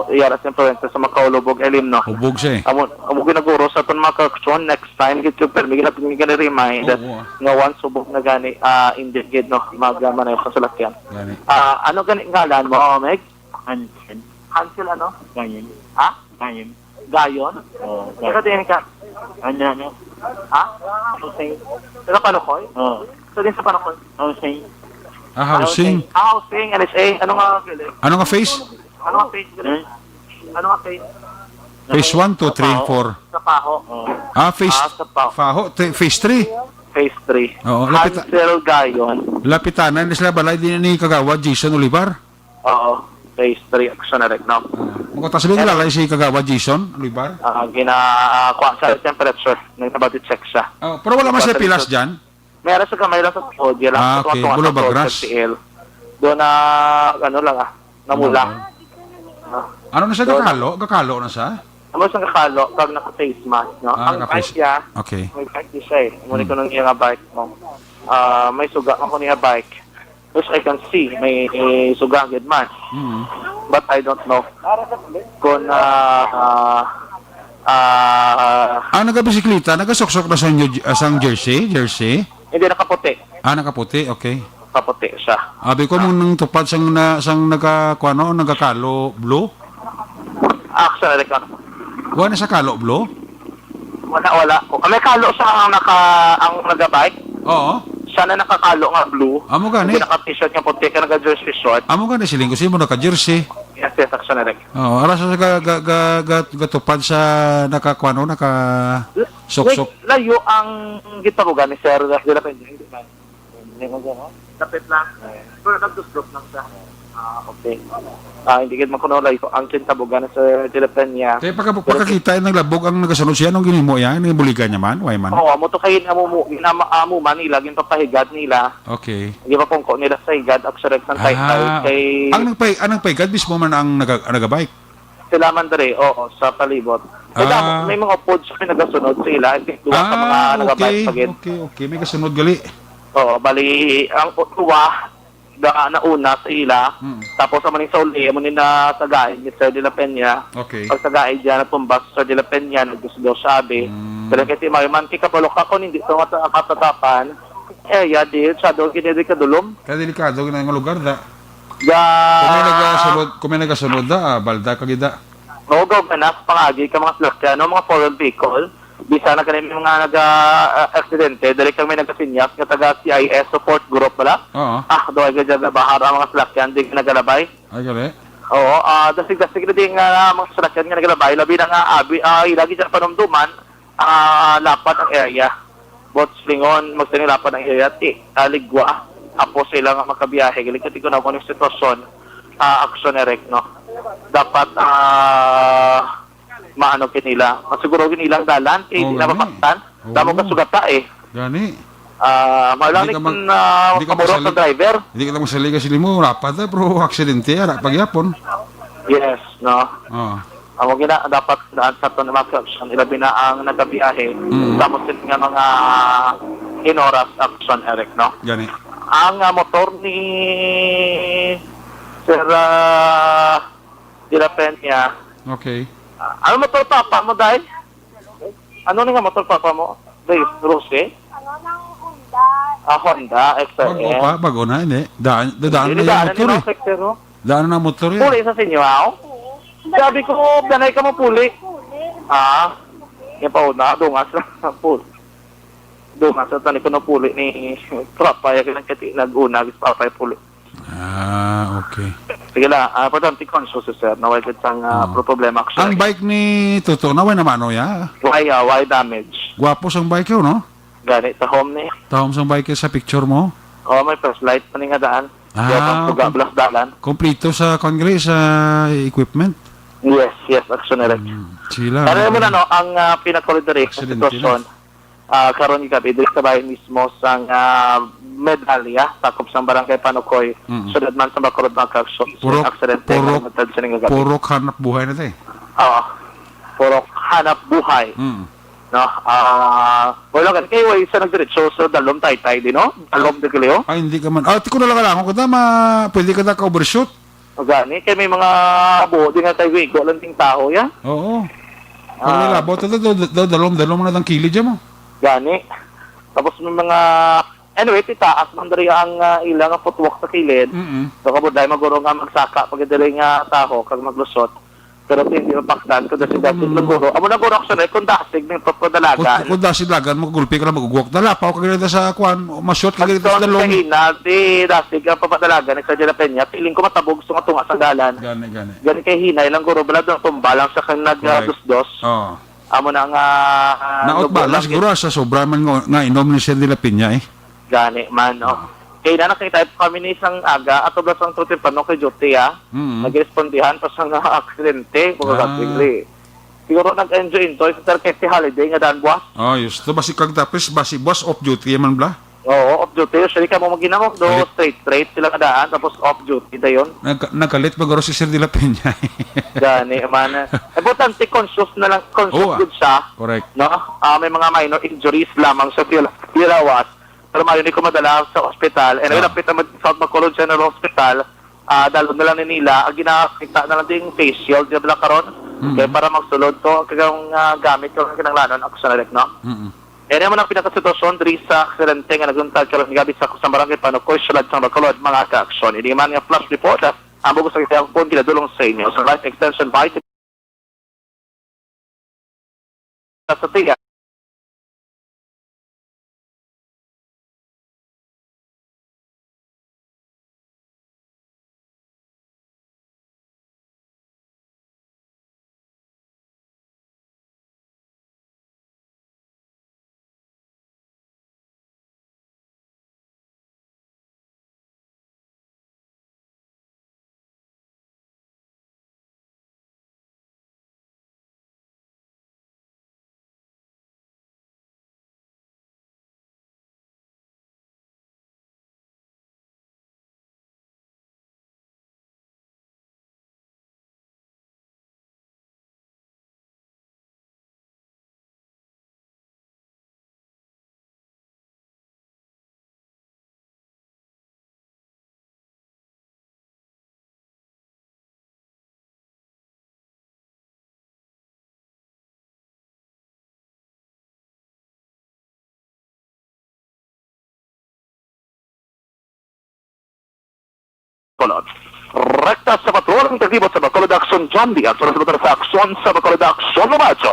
iyara sa influenza sa makaulubog, Elim, no? Hubog siya eh. Amo, amo ginaguro sa aton mga ka-action, next time, gid yung permi, gid natin yung gani-remind Oo, ah. nga once hubog na gani, ah, hindi gid, no? Mag, ah, manayo sa salakyan. Gani. Ah, ano gani ngalan mo, Meg? Hansel. Hansel ano? Gayon. Ha? Gayon. Gayon? Oo, Ikaw gayon. din ka? Ano, ano? Ha? Housing. Taga Panokoy? Oo. Sa din sa Panokoy? Housing. Ah, housing. Ah, housing, N S A. Ano nga, Philip? Ano nga phase? Ano nga phase, Philip? Hmm? Ano nga phase? Phase one, two, three, Sa Paho. four. Sa Paho. Oo. Ah, phase Ah, sa Paho. Faho, te-, phase three. Phase three. Oo, lapit- Hansel Gayon. Lapitanan ni sila balay din ni Kagawad Jason Olivar. Oo, phase three, action na rin, no? Ah, magkataas ba yung lalay si Kagawad Jason Olivar? Ah, gina, ah, kuha sa temperature. Nagpabody check siya. Oh, pero wala man siya Temperature. pilas dyan? Meron sa kamay lang sa tuhod, yun lang. Ah, Sa okay. tuwang-tuwang Bulo sa ba, tuhod, grass? sa tiil. Doon na, ano lang, ah, namula. Namula. Ah. Ano na siya, Doon. gakalo? Gakalo na siya? Ano sa kakalo, pag naka-face mask, no? Ah, Ang naka-face. bike niya, Okay. may bike di siya eh. Muna Hmm. ko nung iya nga bike mo. Ah, may suga ako niya bike. Which I can see, may suga gid man. Mm. But I don't know kung, ah, ah, ah, Ang nagabisikleta, nagasuksok na sa inyo, ah, sang jersey? Jersey? Hindi, nakaputi. Ah, nakaputi. Okay. Nakaputi siya. Abi ko, mong nang tupad sang na, sang nagka-, kuwano, nagkakalo blue? Action, Rick, ano? Wala na sa kalo blue? Wala, wala. Ah, may kalo sa ang naka, ang nagabike. Oo. Siya na nakakalo nga blue. Amo gani. Hindi naka-t-shirt nga puti, ka naka-jersey short. Amo gani, siling ko, sino naka-jersey? Yes, yes, action, Rick. Oo, ara sa ga, ga, ga, ga, gatupad sa nakakuwano, naka L-, suksok. Wait, layo ang gitabugan ni Sir de la Peña, hindi ba? Hindi mo gano'n? Lapit lang. Oo. Pero nagtuslop lang siya. Ah, okay. Ah, hindi gid man kuno layo ang kintabugan ni Sir de la Peña. Kaya pagka-, Pero pagkakita yung naglabog ang nagasunod siya, anong ginimo yan? Yung buligan niya man? Why man? Oo, amo to kay amo mo, ginama-, amo man nila, ginpapahigad nila. Okay. Gipapungko nila sa higad, actually, sa Ah, taytay, okay. kay Ang nagpay-, ang nagpaigad mismo man ang naga-, nagabike? Sila man diri, oo, sa palibot. Kaya Ah. damo, may mga upod sa nagasunod sa ila, I think, duha ka mga Ah, nagabike okay, pa gid. okay, okay. May kasunod gali. Oo, bali, ang u-, duha, da-, nauna sa ila, Mm. tapos amo ni sa uli, amo ni na sa gaid ni Sir de la Peña. Okay. Pag sa gaid niya, natumba si Sir de la Peña, nagdusdo siya, abi. Mm. Pero kasi may man, kay kabalo ka kung hindi to mata-, matatapan, eh, ya, di, siya daw, gini, di kadulom. Kaya delikado gid ang lugar, da. Ga- Kung may nagasunod, kung may nagasunod, da, ah, balda ka gid, da. Oo, gaw ganas, pangagi ka mga salakyan, no, mga foreign vehicle. Bisan na kani may mga naga, ah, aksidente, dali kami nagasinyas nga taga C I S support group bala. Oo. Ah, daw ay gadya bahar ang mga salakyan, di nagalabay. Ay, gali. Oo, ah, dasig-dasig na din nga mga salakyan nga nagalabay, labi na nga abi, ah, ilagi sa panumduman, ah, lapad ang area. Botslingon, magsiling lapad ang area, ti, ah, Ligwa. Apo sila nga makabiyahe, gali kati ko na kung anong sitwasyon, ah, Action Eric, no? Dapat, ah, maano kinila, masiguro kinilang dalan, kay Oo, di na gani. Mapaktan. Oo. Damo ka sugata, eh. Gani. Ah, mao lang Di ni ka mag-, kung, ah, di ka pabor magsalig-, sa driver. Di ka lang magsalig sa limo, rapat na, pero aksidente, ara, pagyapon. Yes, no. Oo. Amo gina, dapat daan sa aton mga action, ilabi na ang nagabiyahe, Mm. Damo sila nga mga inoras action, Eric, no? Gani. Ang, ah, motor ni Sir, ah, De La Peña. Okay. Ah, ano motor papa mo, day? Ano na nga motor papa mo? Day, Rose? Ano nang Honda? Ah, Honda X R M. Bago pa, bago na, hindi. Daan, dadaan Hindi, na yung daan motor na eh. X R M, no? Daan na motor yan. Puli sa sinyo, aw? Sabi ko, danay ka mo puli. Ah, yung pa una, dungas na. Pul-, dungas na tani ko na puli ni Papa, yung kati nag-una, Papa yung puli. Ah, okay. Sige la, ah, importante conscious si sir, na way gid sang, ah, Oh. problema, actually. Ang bike ni Toto, na way namano ya? Way, ah, way damage. Gwapo sang bike yun, no? Gani, tahom ni. Tahom sang bike sa picture mo? Oh, may flashlight pa ni nga daan. Ah, Kaya pang tuga, kom-, blas dalan. Kompleto sa, kwan gali, sa equipment? Yes, yes, action direct. Hmm, sila, Para ano, mo na, no, ang, ah, pinaka-, diri sa aksidente sitwasyon, na. Ah, karon nga gabi, diri sa bahin mismo sang, ah, Medalya, sakop sang Barangay Panukoy, Mm. siyudad man sa Bacolod, mga ka-action. Purok, Aksidente purok, nga nagtad sa ning gabi. Purok hanap buhay na to eh. Oo. Purok hanap buhay. Mm. No? Ah, wala ka. Kay way sa nagdiretso sa Dalom, Taytay, di, no? Dalom, di, Kaleo? Ay, hindi ka man. Ah, tiko na lang, ako ka na, ma-, pwede ka na ka-overshoot. O gani, kay may mga buo din nga kay Wigo lang ding taho, ya? Oo. Pero Ah. may labaw, to, to, to, to, dalom, dalom na lang kilid dyan mo. Gani. Tapos may mga, anyway, titaas man diri ang, ah, ila nga footwalk sa kilid. Mm-mm. So, kabudlay, maguro nga magsaka, pag diri nga taho, kag maglusot. Pero hindi mapaktan, kung dasig-dasig Kung lang guro. Amo na guro, actually, kung dasig, may papadalagan. Kung, kung dasig lagan, magugulpi ka lang, magugwak. Dalapaw ka ganito sa, kwan, ma-short ka ganito sa Pagtawag dalom. Sa ina, di dasig ang papadalagan, nagsadya na peña, feeling ko matabog, sunga-tunga sa dalan. Gani, gani. Gani kay hinay lang, guro, bala daw, tumba lang sa kang nag, Correct. ah, dos-dos. Oo. Amo na nga, ah, Naot nubo bala lang, siguro, gid. Sa sobra man nga, nga inom ni Sir De La Peña, eh. Gani man, no? Ah. Kay na nakita kami ni isang aga, ato ba sang tutin pa, no, kay duty, ah? Mm. Nagrespondihan pa sa nga aksidente, mga Ah. gabili. Siguro nag-enjoy-enjoy sa Sir Kete holiday nga daan buwas. Oh, yes. To, basi kag tapos, basi buwas off duty man bla? Oo, off duty. Usually, kamo maginamok do, Kalit. Straight, straight sila nga daan, tapos off duty dayon. Nag-, nagkalit pa guro si Sir De La Peña. Gani, man. Importante, conscious na lang, conscious Oo, ah. Good siya. Correct. No? Ah, may mga minor injuries lamang sa pila-, pilawas. Pero maayo ni ko madala sa ospital. And Ah. Lapit naman sa South Bacolod General Hospital, ah, dalo na lang ni nila. Ang ginakita na lang din face shield, di ba, karon? Mm. Kaya para magsulod to, kaya ang, ah, gamit ko ang kinanglanon, ako sa nalik, no? Mm. Yan naman ang pinakasitwasyon diri sa aksidente nga nagluntad karon gabi sa kusang barangay Panukoy, siyudad sang Bacolod, mga ka-aksyon. Ini man nga flash report, ah, ang bugos sa kayang phone, ginadulong sa inyo sa Life Extension Vitamin sa tiyan. Kolon. Rekta sa patrol. Ang kagibot sa Bacolod Aksyon, John Diaz, para sa Bacolod sa Aksyon, sa Bacolod Aksyon, Lumacho.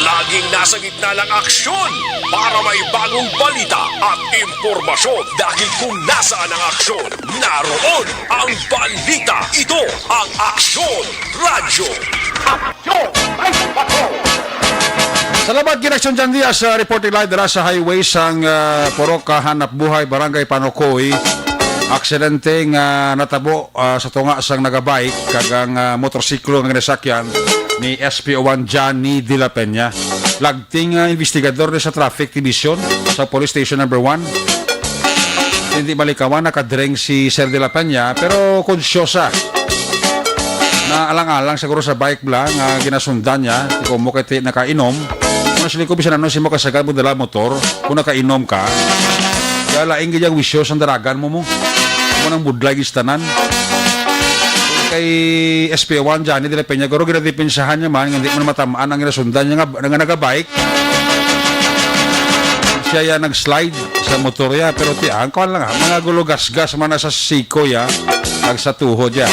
Laging nasa gitna ng aksyon para may bagong balita at impormasyon. Dahil kung nasaan ang aksyon, naroon ang balita. Ito ang Aksyon Radyo. Aksyon! Ay, Bacolod! Salamat gid, Aksyon John Diaz, sa reporting live dira sa highway sang, ah, Purok Kahanap Buhay, Barangay Panokoy. Aksidente nga natabo, ah, sa tunga sang nagabike kag ang, ah, motorsiklo nga ginasakyan ni S P O one Johnny de la Peña. Lagting, ah, investigador ni sa Traffic Division sa Police Station Number One. Hindi malikawan, nakadreng si Sir de la Peña, pero konsyosa na alang-alang siguro sa bike bala nga ginasundan niya, kung mo kay ti-, nakainom. Kung sila ko, bisan ano, si mo kasagad mo dala motor, kung nakainom ka, kaya laing gid ang wisyo sang daragan mo mo. Mo nang budlay gid sa tanan. Kay S P one Johnny de la Peña, guro, ginadepensahan niya man, nga hindi man matamaan ang ginasundan niya nga, nga nagabike. Siya ya nag-slide sa motor ya, pero ti-, ang kuwan lang, ah, mga gulugasgas man na sa siko ya, kag sa tuhod ya.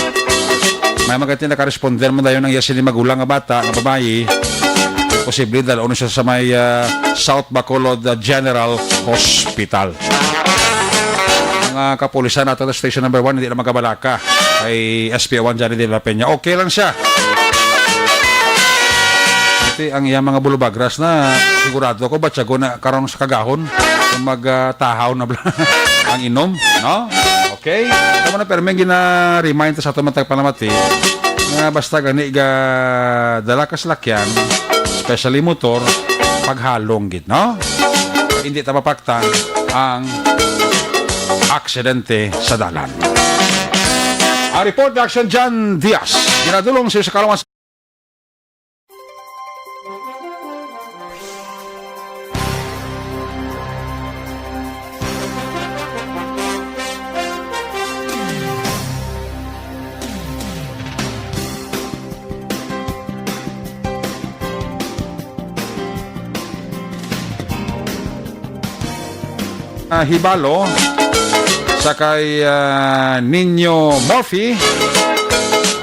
May magati nakaresponder man dayon ang iya sini magulang nga bata, nga babayi. Posible, dal-on siya sa may, ah, South Bacolod, ah, General Hospital. Mga kapulisan nato sa Station Number One, hindi na magabalaka kay S P one Johnny de la Peña. Okay lang siya. Ito ang iyang mga bulubagras na sigurado ko, batyago na karong sa kagahon kung mag, ah, tahaw na bala ang inom, no? Okay? Tama na, pero may gina-remind sa ato matag panamati nga basta gani ga dala ka salakyan, especially motor, paghalong gid, no? Hindi ta mapaktan ang aksidente sa dalan. Ang report ni Action John Diaz, ginadulong sa, sa Kalawan. Ah, hibalo sa kay, ah, Nino Murphy.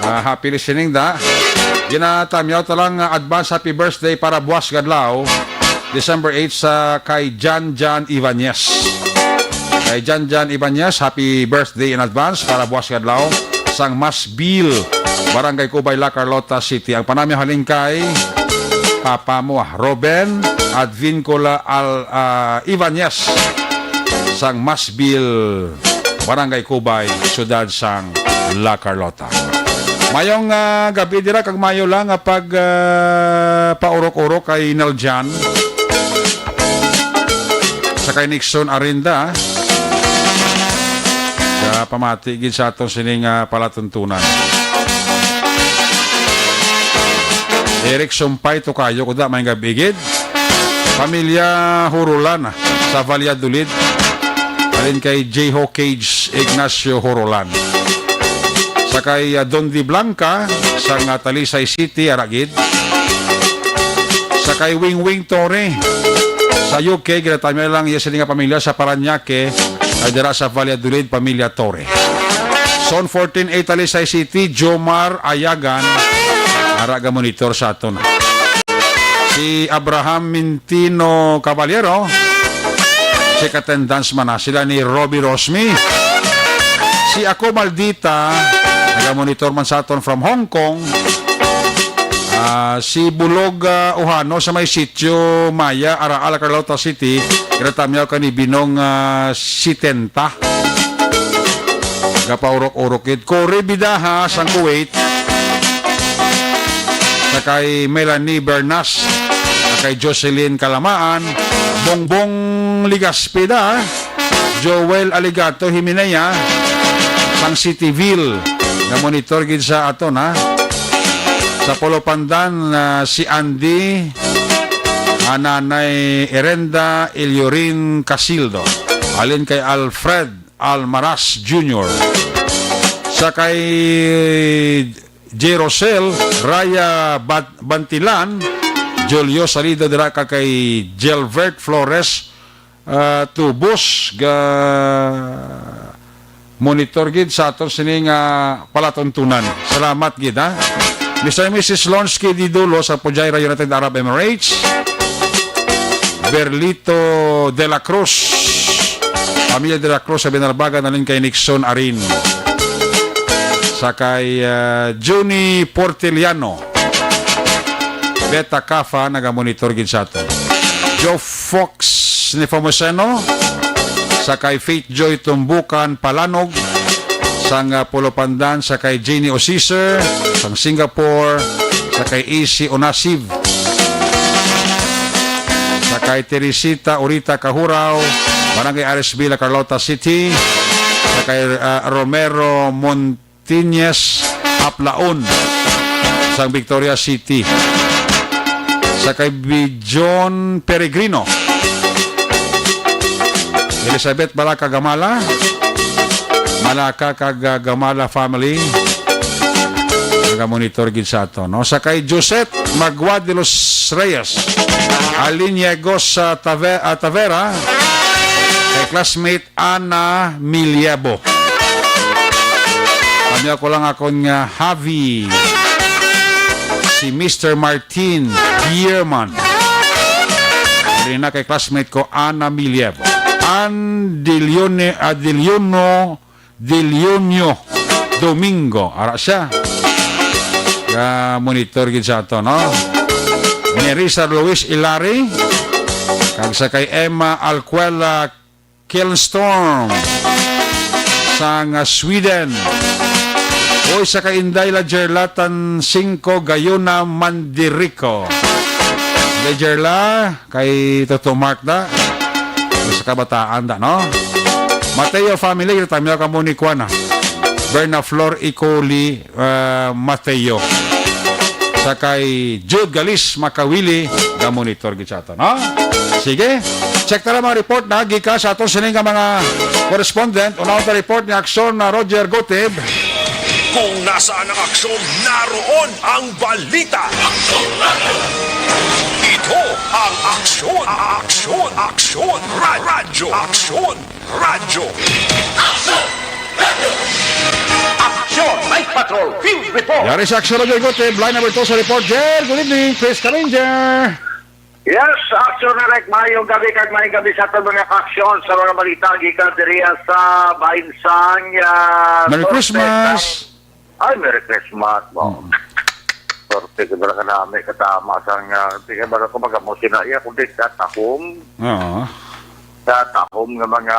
Ah, happy listening da. Ginatamyaw ta lang, ah, advance happy birthday para buwas nga adlaw, December eight, sa kay Jan Jan Ibanez. Kay Jan Jan Ibanez, happy birthday in advance para buwas nga adlaw, sang Masbil, Barangay Cubay, La Carlota City. Ang panamyaw halin kay papa mo, ah, Ruben Advincula Al-, ah, Ibanez, sang Masbil, Barangay Cubay, siyudad sang La Carlota. Mayong, ah, gabi dira, kag mayo lang nga pag, ah, paurok-urok kay Naljan sa kay Nixon Arinda. Sa pamati gid sa aton sining, ah, palatuntunan. Eric Sumpay Tokayo, kuda, may gabi gid. Pamilya Hurulan sa Valladolid. Alin kay J Ho Cage Ignacio Hurulan. Sa kay, ah, Don Di Blanca sa nga Talisay City, ara gid. Sa kay Wing Wing Torre sa U K, ginatamyaw lang iya sini nga pamilya sa Parañaque, ay dira sa Valladolid, pamilya Torre. Zone fourteen A, Talisay City, Jomar Ayagan, ara ga monitor sa aton. Si Abraham Mintino Caballero, check attendance man na. Sila ni Robbie Rosmi. Si Ako Maldita, naga-monitor man sa aton from Hong Kong. Ah, si Bulog, ah, Ojano sa may sitio Maya, Araal, Carlota City, ginatamyaw ka ni Binong, ah, Sitenta. Gapaurok-urok gid. Cory Bidaha sang Kuwait. Sa kay Melanie Bernas. Sa kay Jocelyn Kalamaan. Bongbong Ligaspida. Joel Aligato Himenea sang Cityville. Nga monitor gid sa aton, ha. Sa Polo Pandan, ah, si Andy, ah, Nanay Erenda Iliorin Casildo. Alin kay Alfred Almaraz Junior. Sa kay Jerosel Raya Bat-, Bantilan, Julio Salido dira ka kay Gilbert Flores, ah, Tubos ga Monitor gid sa aton sini nga palatuntunan. Salamat gid, ha. Mister and Missus Lonsky Didulo sa Fujairah, United Arab Emirates. Berlito de la Cruz. Pamilya de la Cruz sa Binarbagan, nalin kay Nixon Arin. Sa kay, ah, Junie Portiliano. Beta Kappa, nagamonitor gid sa aton. Joe Fox Nepomuceno, sa kay Faith Joy Tumbukan Palanog, sang, ah, Pulo Pandan, sa kay Jenny Osiser, sang Singapore, sa kay A C Onasiv, sa kay Teresita Urita Kahuraw, Barangay R S B La Carlota City, sa kay, ah, Romero Mon-, Tinyes Aplaon, sang Victoria City. Sa kay Bijon Peregrino, Elizabeth Balaca Gamala, Malaka kag, ah, Gamala family, nagamonitor gid sa ato, no? Sa kay Josette Magua de los Reyes, Alin Yegos, ah, Tave-, ah, Tavera, kay classmate Ana Miliebo. Kami ako lang akon nga Javi. Si Mister Martin Bierman. Diri na kay classmate ko, Ana Miliebo. An Dilione, ah, Diliono, Dilionio Domingo. Ara siya. Ka monitor gid sa ato, no? Nerissa Luis Ilari. Kag sa kay Emma Alcuela Killstorm sang, ah, Sweden. Oy, sa kay Inday la Jerlatan Cinco Gayona Mandirico. Inday Jerla, kay Toto Mark da. Sa kabataan da, no? Mateo family, kita kami kamo ni Kuan, ah. Berna Flor Icoli, ah, Mateo. Sa kay Jude Galis Makawili, ga-monitor gid sa ato, no? Sige, check ta lang mga report na gikan sa aton sini nga mga correspondent. Unahon ta report ni Aksyon na Roger Gutib. Kung nasaan ang aksyon, naroon ang balita. Ito ang Aksyon, Aksyon, Aksyon, Ra-, Radyo, Aksyon, Radyo. Aksyon! Aksyon! Night Patrol Field Report! Yari sa Aksyon Radyo Ikot, eh, line number two sa report, Jer. Good evening, Chris Kalinger. Yes, Aksyon Direk, maayong gabi kag maayong gabi sa aton mga kaaksyon sa mga balita gikan diri sa Bainsang, ah, Merry Torres, Christmas. Ay, Merry Christmas, mo. Mm. Sorte ko bala ka nami katama sang, ah, di ka bala ko magamo sina iya, kundi sa tahom. Oo. Sa tahom nga mga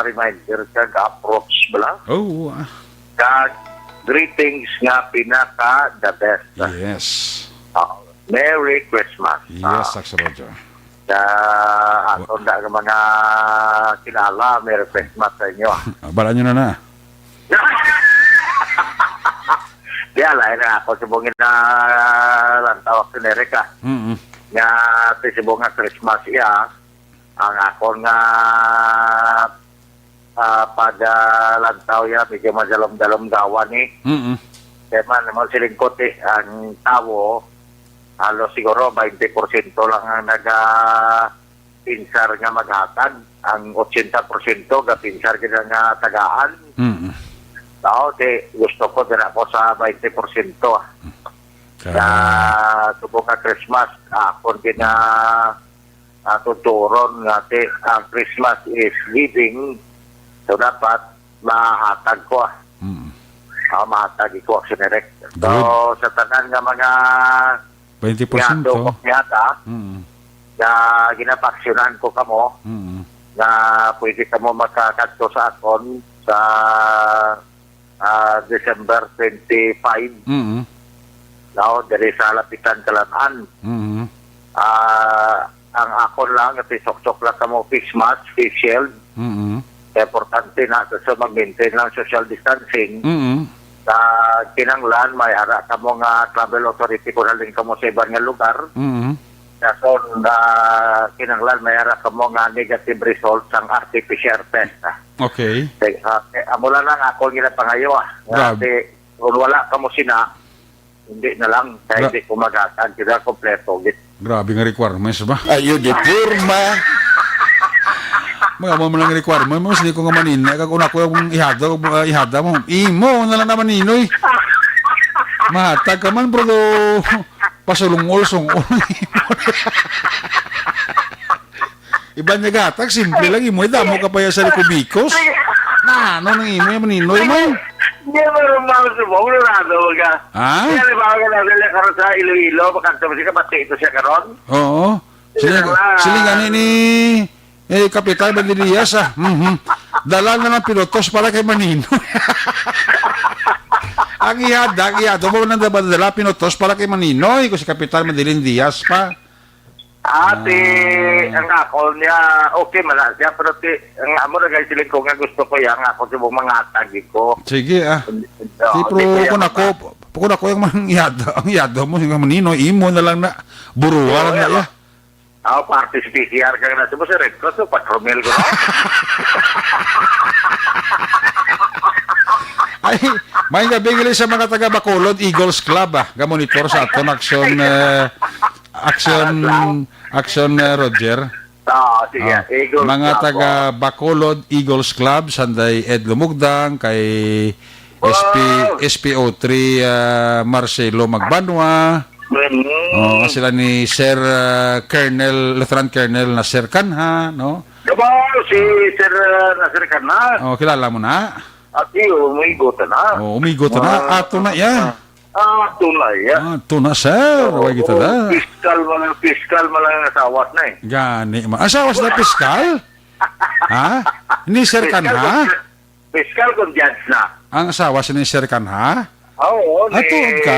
reminder kag approach bala. Oo, ah. Kag greetings nga pinaka the best. Yes. Ah, Merry Christmas. Yes, ah, Aksyon Roger. Sa aton da nga mga kilala, Merry Christmas sa inyo, ah. Ah, bala nyo na na. Di, ala, na ako subong na lang tawag si Erica. Mm-mm. Nga, ti subong nga Christmas iya, ang akon nga, ah, paglantaw iya, medyo madalom-dalom gawa ni. Mm-mm. Kaya man, mo siling ko, ti, ang tawo, halos siguro twenty porsyento lang ang naga-, pinsar nga maghatag, ang ochenta porsyento gapinsar gid nga tagaan. Mm. Tao, ti gusto ko dira ko sa twenty porsyento, ah. Sa, ah, subong nga Christmas, akon gina, ah, tuturon nga ti, ang Christmas is giving. So, dapat mahatag ko, ah. Mm. Ah, mahatag ko, Aksyon Direk. So, good. Sa tanan nga mga twenty porsyento. Yata, mm, nga ginapaksyonan ko kamo, mm, nga pwede kamo makakadto sa akon sa, ah, December twenty-five. Mm. Now, diri sa Lapitan, Kalan-an. Mm. Ah, ang akon lang, iti suksok lang kamo face mask, face shield. Mm. Importante na, so, mag-maintain lang social distancing. Mm. Sa kinanglan, may ara kamo nga travel authority kung halin kamo sa iban nga lugar. Mm. Sa son, ah, kinanglan, may ara kamo nga negative result sang R T P C R test, ah. Okay. Kay, ah, kay, amo lang ang akong ginapangayo, ah. Nga, grabe. Kay, kung wala kamo sina, hindi na lang, kay gra- hindi ko maghatag, sila kompleto, gid. Grabe nga requirements ba? Ayo, di porma. Mga mo man ang requirement mo, sini ko nga manina, kag una ko yung ihada, uh, ihada mo. Imo na lang naman, Ninoy. Mahatag ka man, bro, do. Pasulungol-sungol. Iban niya gatag, simple lang imo. Damo ka pa ya sa likubikos. Na, ano nang imo yung maninoy mo? Hindi mo rumang subong, lurado ka. Ha? Kaya di ba ka na sila karon sa Iloilo, makanta mo siya, bati ito siya karon? Oo. Sila, Sila lang. sila gani ni eh, Kapitan Madilias, ah. Mhm. Dala na lang pinutos para kay Maninoy. Ang ihada, ang ihada mo nang dala pinutos para kay Maninoy, kung si Kapitan Madilin Diaz pa. Ate, Ah. ang ako niya, okay man na siya, pero ti, ang amo na guys, siling ko nga gusto ko yan, ang ako si mga atagi ko. Sige, ah. Oo, Di, pero di ko yan kung ako, maba- kung ako yung mga ihada, ang ihada mo, yung Maninoy, imo na lang na, buruwa lang na, Oo, iya. Ako, party si P C R ka na. Sino si Red Cross? So, patromil ko, no? Ay, may gabi gali sa mga taga Bacolod Eagles Club, ah. Gamonitor sa aton action, eh, action, action, eh, Roger. Ah, sige. Ah, Eagles mga Club, taga oh. Bacolod Eagles Club, Sanday Ed Lumugdang, kay S P, Wow. S P O three, ah, Marcelo Magbanwa. Mm. Oh, sila ni Sir, ah, Colonel, Lieutenant Colonel Nasir Canha, no? Diba, si Sir, ah, Nasir Canha? Oh, kilala mo na? At iyo, umigot na. Oh, umigot na. Ah, Ato na, ya. Ah, ato na, ya. Ato na, sir. Oo, Way kita na. Piskal man lang, piskal man lang ang asawas na eh. Gani, ma-, asawas na piskal? Ha? Ni Sir Piskal Canha? Piskal kung judge na. Ang asawa siya ni Sir Canha? Ah, oo, Ah, ni tuod ka?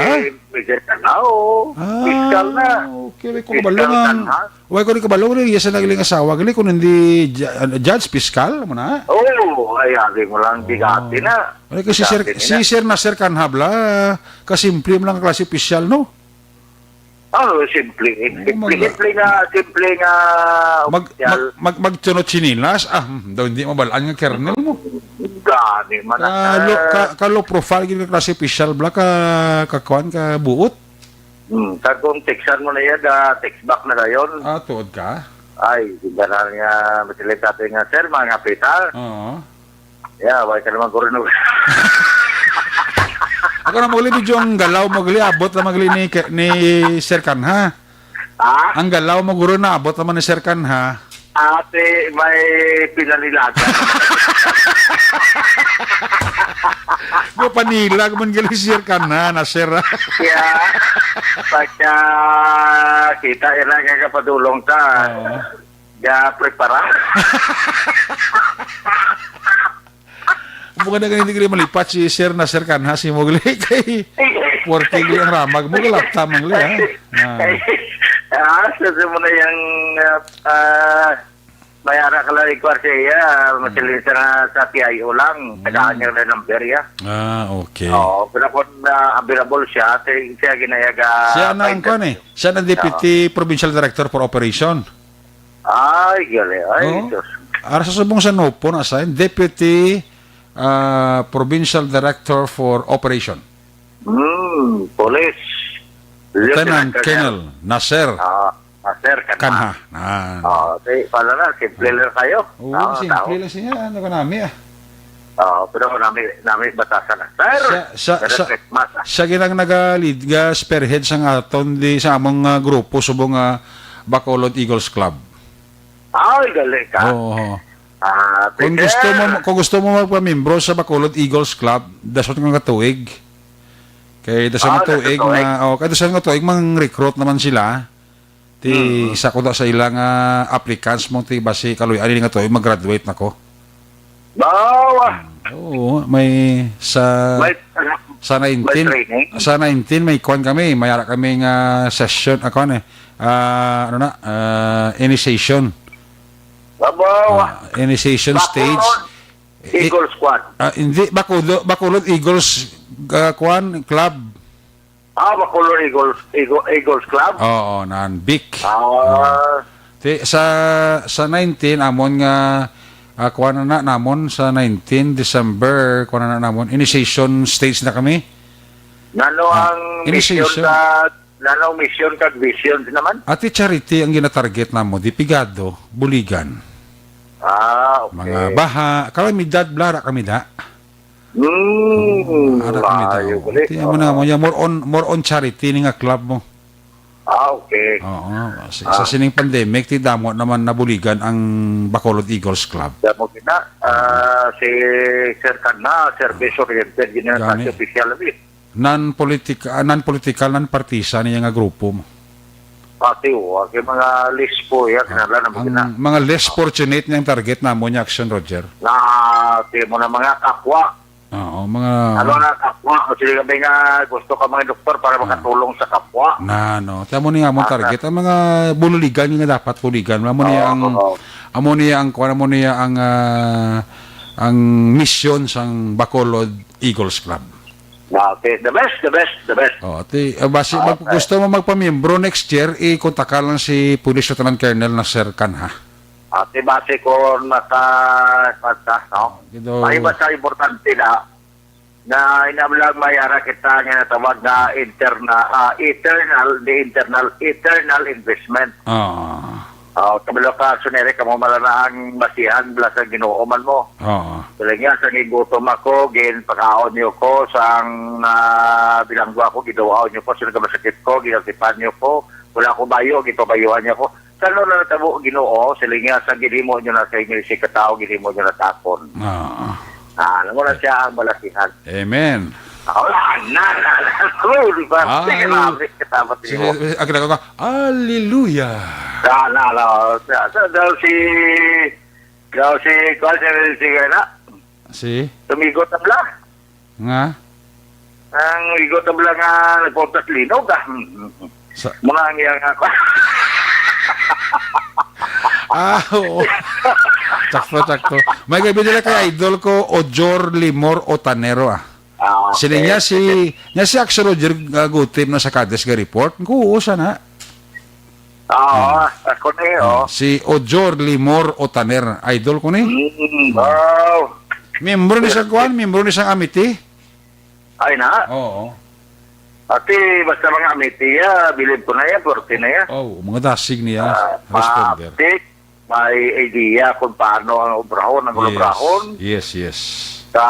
Mister Canha, oo. Ah, Piskal na. Okay, wala ko Piskal kabalo nga. Canha. Wala ko rin kabalo nga, yes, ang nagling asawa. Gali ko hindi ju-, ano, judge, piskal, mo na? Oo, ay, agi mo lang, bigati na. Wala kasi Sir, Bigati si na. Sir na Sir Canha, bla, kasimple mo lang ang klase opisyal, no? Oh, simple. Oo, Simple, mag- simple nga, simple nga Mag, opisyal. mag, mag, magtunot sinilas? Ah, hmm, daw hindi mabalaan nga kernel mo. Gani man Ka na. low, ka, ka low profile gid ka klase official bla ka, ka kuan, ka buot. Hmm, kag kung textan mo na iya, ga text back na dayon. Ah, tuod ka? Ay, gindanan nga masilit sa atin nga, "Sir, mga pita." Oo. Yeah, wala ka naman guro. Ako na magli video ang galaw magli abot na magli ni, ni Sir Canha. Ha? Ang galaw mo guro na abot naman ni Sir Canha. Ate, may pinalilagan. Go panilag man gali si Sir Canha na, sir. Kaya, pagka kita ila nga kapadulong ta, Oo. ga prepara. Bunga na ganito gali malipat si Sir na Sir Canha si Mugli kay forty gali ang ramag mo, galata man gali, ha? Ah. Ah, sa sa mo na yung, ah, ah, may ara ka lang ikuha siya, ah, Mm. masiling sa, sa P I O lang. Mm. Tagaan niya na number, ya. Ah, okay. Oo, pero kung, ah, available siya, siya, siya ginayaga Siya na ang kwan eh. Siya na ang Deputy Oo. Provincial Director for Operation. Ay, gali. Ay, Oo. Diyos. Ara sa subong sa NOPO na assign, Deputy, ah, Provincial Director for Operation. Hmm, Police. Lieutenant Lieutenant Colonel. Colonel Nasir Ah, Nasir Canha. Canha. Ah. Oh, di, pala na, simple lang kayo. Oo, Oo, simple tao. lang siya. Ano ka nami, ah? Oo, pero nami, nami batasan na. Sir, Siya, siya, Merry siya, Christmas, ah. siya ginang naga-lead, ga spearhead sang aton di sa among, ah, grupo, subong, ah, Bacolod Eagles Club. Ay, galing ka. Oo. Ah, Kung Peter. gusto mo, kung gusto mo magpamembro sa Bacolod Eagles Club, dason nga tuig. Kay dason Ah, nga tuig dason tuig. ma-, oh, kay dason nga tuig mang-recruit naman sila. Ti Mm. isa ko da sa ilang, ah, applicants mo, ti basi kaluy-an ini nga tuig mag-graduate na ko. Bawa. Oo, may sa, May, sa may nineteen, training? sa nineteen may kwan kami, may ara kami nga session, ah, kwan eh, ah, ano na, ah, initiation. Babawa. Ah, initiation Bacolod stage. Eh, Eagle Squad. ah, hindi, Bacolod, Bacolod Eagles, ah, kwan, Club. Ah, Bacolod Eagles, Eagle, Eagles Club? Oo, nan, Vic. Ah. Ti, sa, sa nineteen, amon nga, ah, kuha na na namon sa nineteen December, kuha na na namon, initiation stage na kami. Nano Ah, ang mission initiation. ka, nano ang mission kag vision naman? Ati charity ang ginatarget namo, di pigado, buligan. Ah, okay. Mga baha, kalamidad, bala ra kami da. Hmm, Ara kami da. Maayo gali. Ti, amo na, Oo. mo, ya, more on, more on charity ni nga club mo. Ah, okay. Oo, sa, sa Ah. sining pandemic, ti damo naman nabuligan ang Bacolod Eagles Club. Damo gina, ah, si Sir Kana, service oriented, gina Gani. sa official, eh. Non-politic-, ah, non-political, non-partisan niya nga grupo mo. Pati, oh, ang mga less po, ya, Ah, kinahanglan na ang magina. mga less Ah. fortunate niyang target namo niya, Action Roger. Na, ti mo na mga kapwa. Oo, mga Ano na, kapwa? O, sige, kami nga gusto ka mga doktor para Ah. makatulong sa kapwa. Na, no. Ti amo ni nga among Ah, target. Ang mga buligan nga dapat buligan. Amo ni Oo, ang, oo. amo ni ang, kuwan, amo ni ang, ah, ang misyon sang Bacolod Eagles Club. Ah, okay. The best, the best, the best. Oh, ti, ah, basi, Ah, mag-, okay. gusto mo magpamiyembro next year, i-kontak ka lang si Police Lieutenant Colonel Nasser Khan, ha? Ate, base ko naka, kanta, no? Gido. Ay, basta importante na, na inam lang may ara kita nga natawag nga interna-, ah, eternal, the internal, eternal investment. Ah. Oh, kabalo ka, Action Eric, kamo mala na ang masihan, bala sa Ginoo man mo. Ah. Dili nga, sa gigutom ako, ginpakaon niyo ko, sang, ah, bilanggo ako, giduaw niyo ko, sa nagkasakit ko, ginatipan niyo ko, wala ko bayo, gipabayuhan niyo ko. Sa ano na natabo, Ginoo, siling niya, sa ginhimo niyo na sa inyo, si katao, ginhimo niyo na sa akon. Ah. Ah, alam mo na siya ang balasihan. Amen. Ah, wala na, na, na. Oh, di ba? Ah, Sige, ay, mami, katapat sige, mo. Sige, ang ginagawa, Hallelujah. Sa, na, na, sa, sa, daw si, daw si, kuwan, si, si, na, Si? Tumigot ang bla. Nga? Ang igot ang bla nga nagpuntas linog, ah. Sa Muna ang iyang ako. Ah, oo. Sakto, sakto. May gabi nila kay idol ko, Ojor Limor Otanero, ah. Ah, Sila okay. niya si, niya si Axel Roger, ah, Gutib na sa Cadiz nga report. Kuo sana. Ah, ako na eh, oh. Si Ojor Limor Otaner, idol ko ni. Mm, wow. Miyembro ni sa kuan, miyembro ni sa Amity. Ay na. Oo. Ati, basta mga Amity, ya, bilib ko na yan, forty na yan. Oh, mga dasig niya, Ah, responder. Maaptik, may idea kung paano ang obrahon, ang Yes. obrahon. Yes, yes. Sa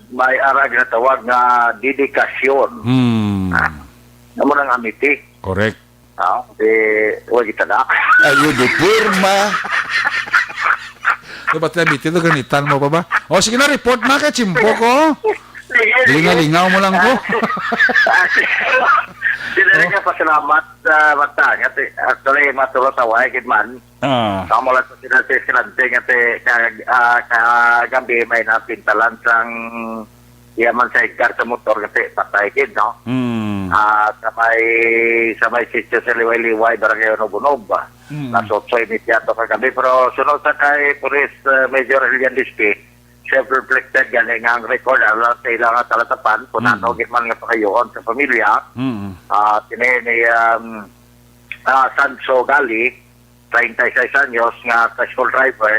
may ara ginatawag nga dedikasyon. Hmm. Ah, amo nang Amity. Correct. Ah, di, wa kita na. Ayo, di pirma. Dapat na bitin to, ganitan mo pa ba? O, sige na, report na kay Chimpo ko. Sige, sige. Lingaw-lingaw mo lang ko. Sila rin nga pasalamat sa mata. Ngati, actually, matulo sa way, kid man. Ah. Kamo lang sa sila sa Escalante, ngati, kag, ah, kagabi may napintalan sang iya man sa sidecar sa motor kasi patay gid, no? Mm. Ah, sa may, sa may sitio sa Liway-Liway, Barangay Unob-Unob. Mm. Alas otso y media to kagabi. Pero sunod sa kay Police, uh, Major Elian Dispe, self-reflected gani nga ang record, alam sa ila nga talatapan, kung Mm. ano gid man nga pakayoon sa pamilya. Mm. Ah, kini ni, um, ah, Sancho Gali, treinta y seis anyos, nga tricycle driver,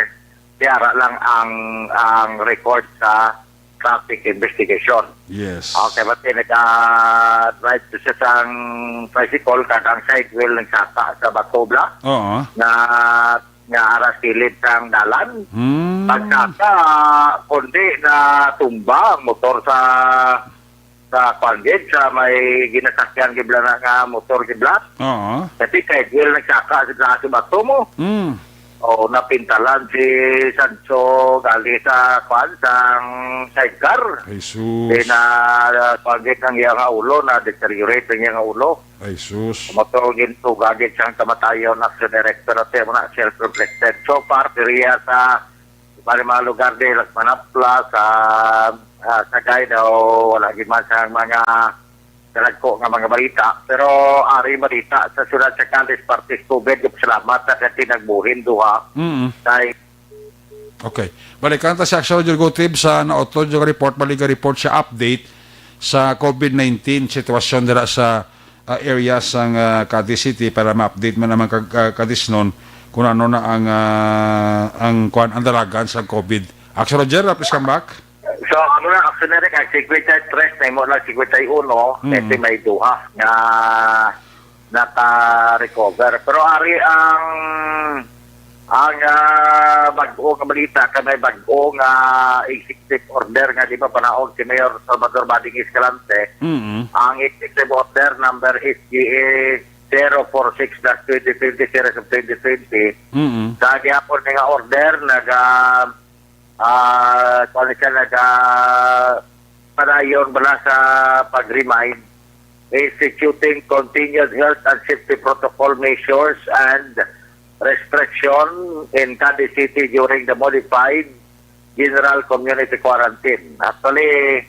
tiara lang ang, ang record sa traffic investigation. Yes. Okay, but then nag-drive to siya sang tricycle, kag ang side wheel nagsaka sa bato bla Oo. na, nga ara kilid sang dalan. Hmm. Pagsaka, kundi natumba ang motor sa, sa kuan gid, sa may ginasakyan gid bla na nga motor gid bla. Oo. Kasi side wheel nagsaka sa taas sa bato mo. Hmm. O, napintalan si Sancho gali sa, kuan, sang sidecar. Ay, sus. Di na, ah, pagit ang iya nga ulo, na-deteriorate ang iya nga ulo. Ay, sus. Matungin to, gagit siyang kamatayon, action director, at siya mo na, self-reflected. So far, diriya sa, bali mga lugar di, Las Manaplas, sa, ah, Sagay daw, wala gid man siyang mga Dalagko nga mga balita. Pero ari balita sa siyudad sa Cadiz, partis COVID, salamat sa kati nagbuhin duha. Mm. Kay Okay. Balikan ta si Action Roger Gutib sa nautod nga report, balik nga report sa update sa COVID nineteen sitwasyon dira sa, ah, area sang, ah, Cadiz City para ma-update man naman kag, ah, Cadiznon kung ano na ang, ah, ang kuan, ang dalagan sa COVID. Action Roger, ah, please come back. So, ano na, actually, na kay cinquenta y tres na imo lang, cinquenta y uno, Mm. kasi may duha nga naka-recover. Pero ari ang, Ang ah, bag-o nga balita, kay may bag-o nga executive order nga di ba panaog si Mayor Salvador Bading Escalante. Mm. Ang executive order number S G A zero four six dash twenty twenty, series of twenty twenty. Mm. Sa gihapon nga order, naga ah, kuwan siya, naga padayon bala sa pag-remind, instituting continued health and safety protocol measures and restriction in Cadiz City during the modified general community quarantine. Actually,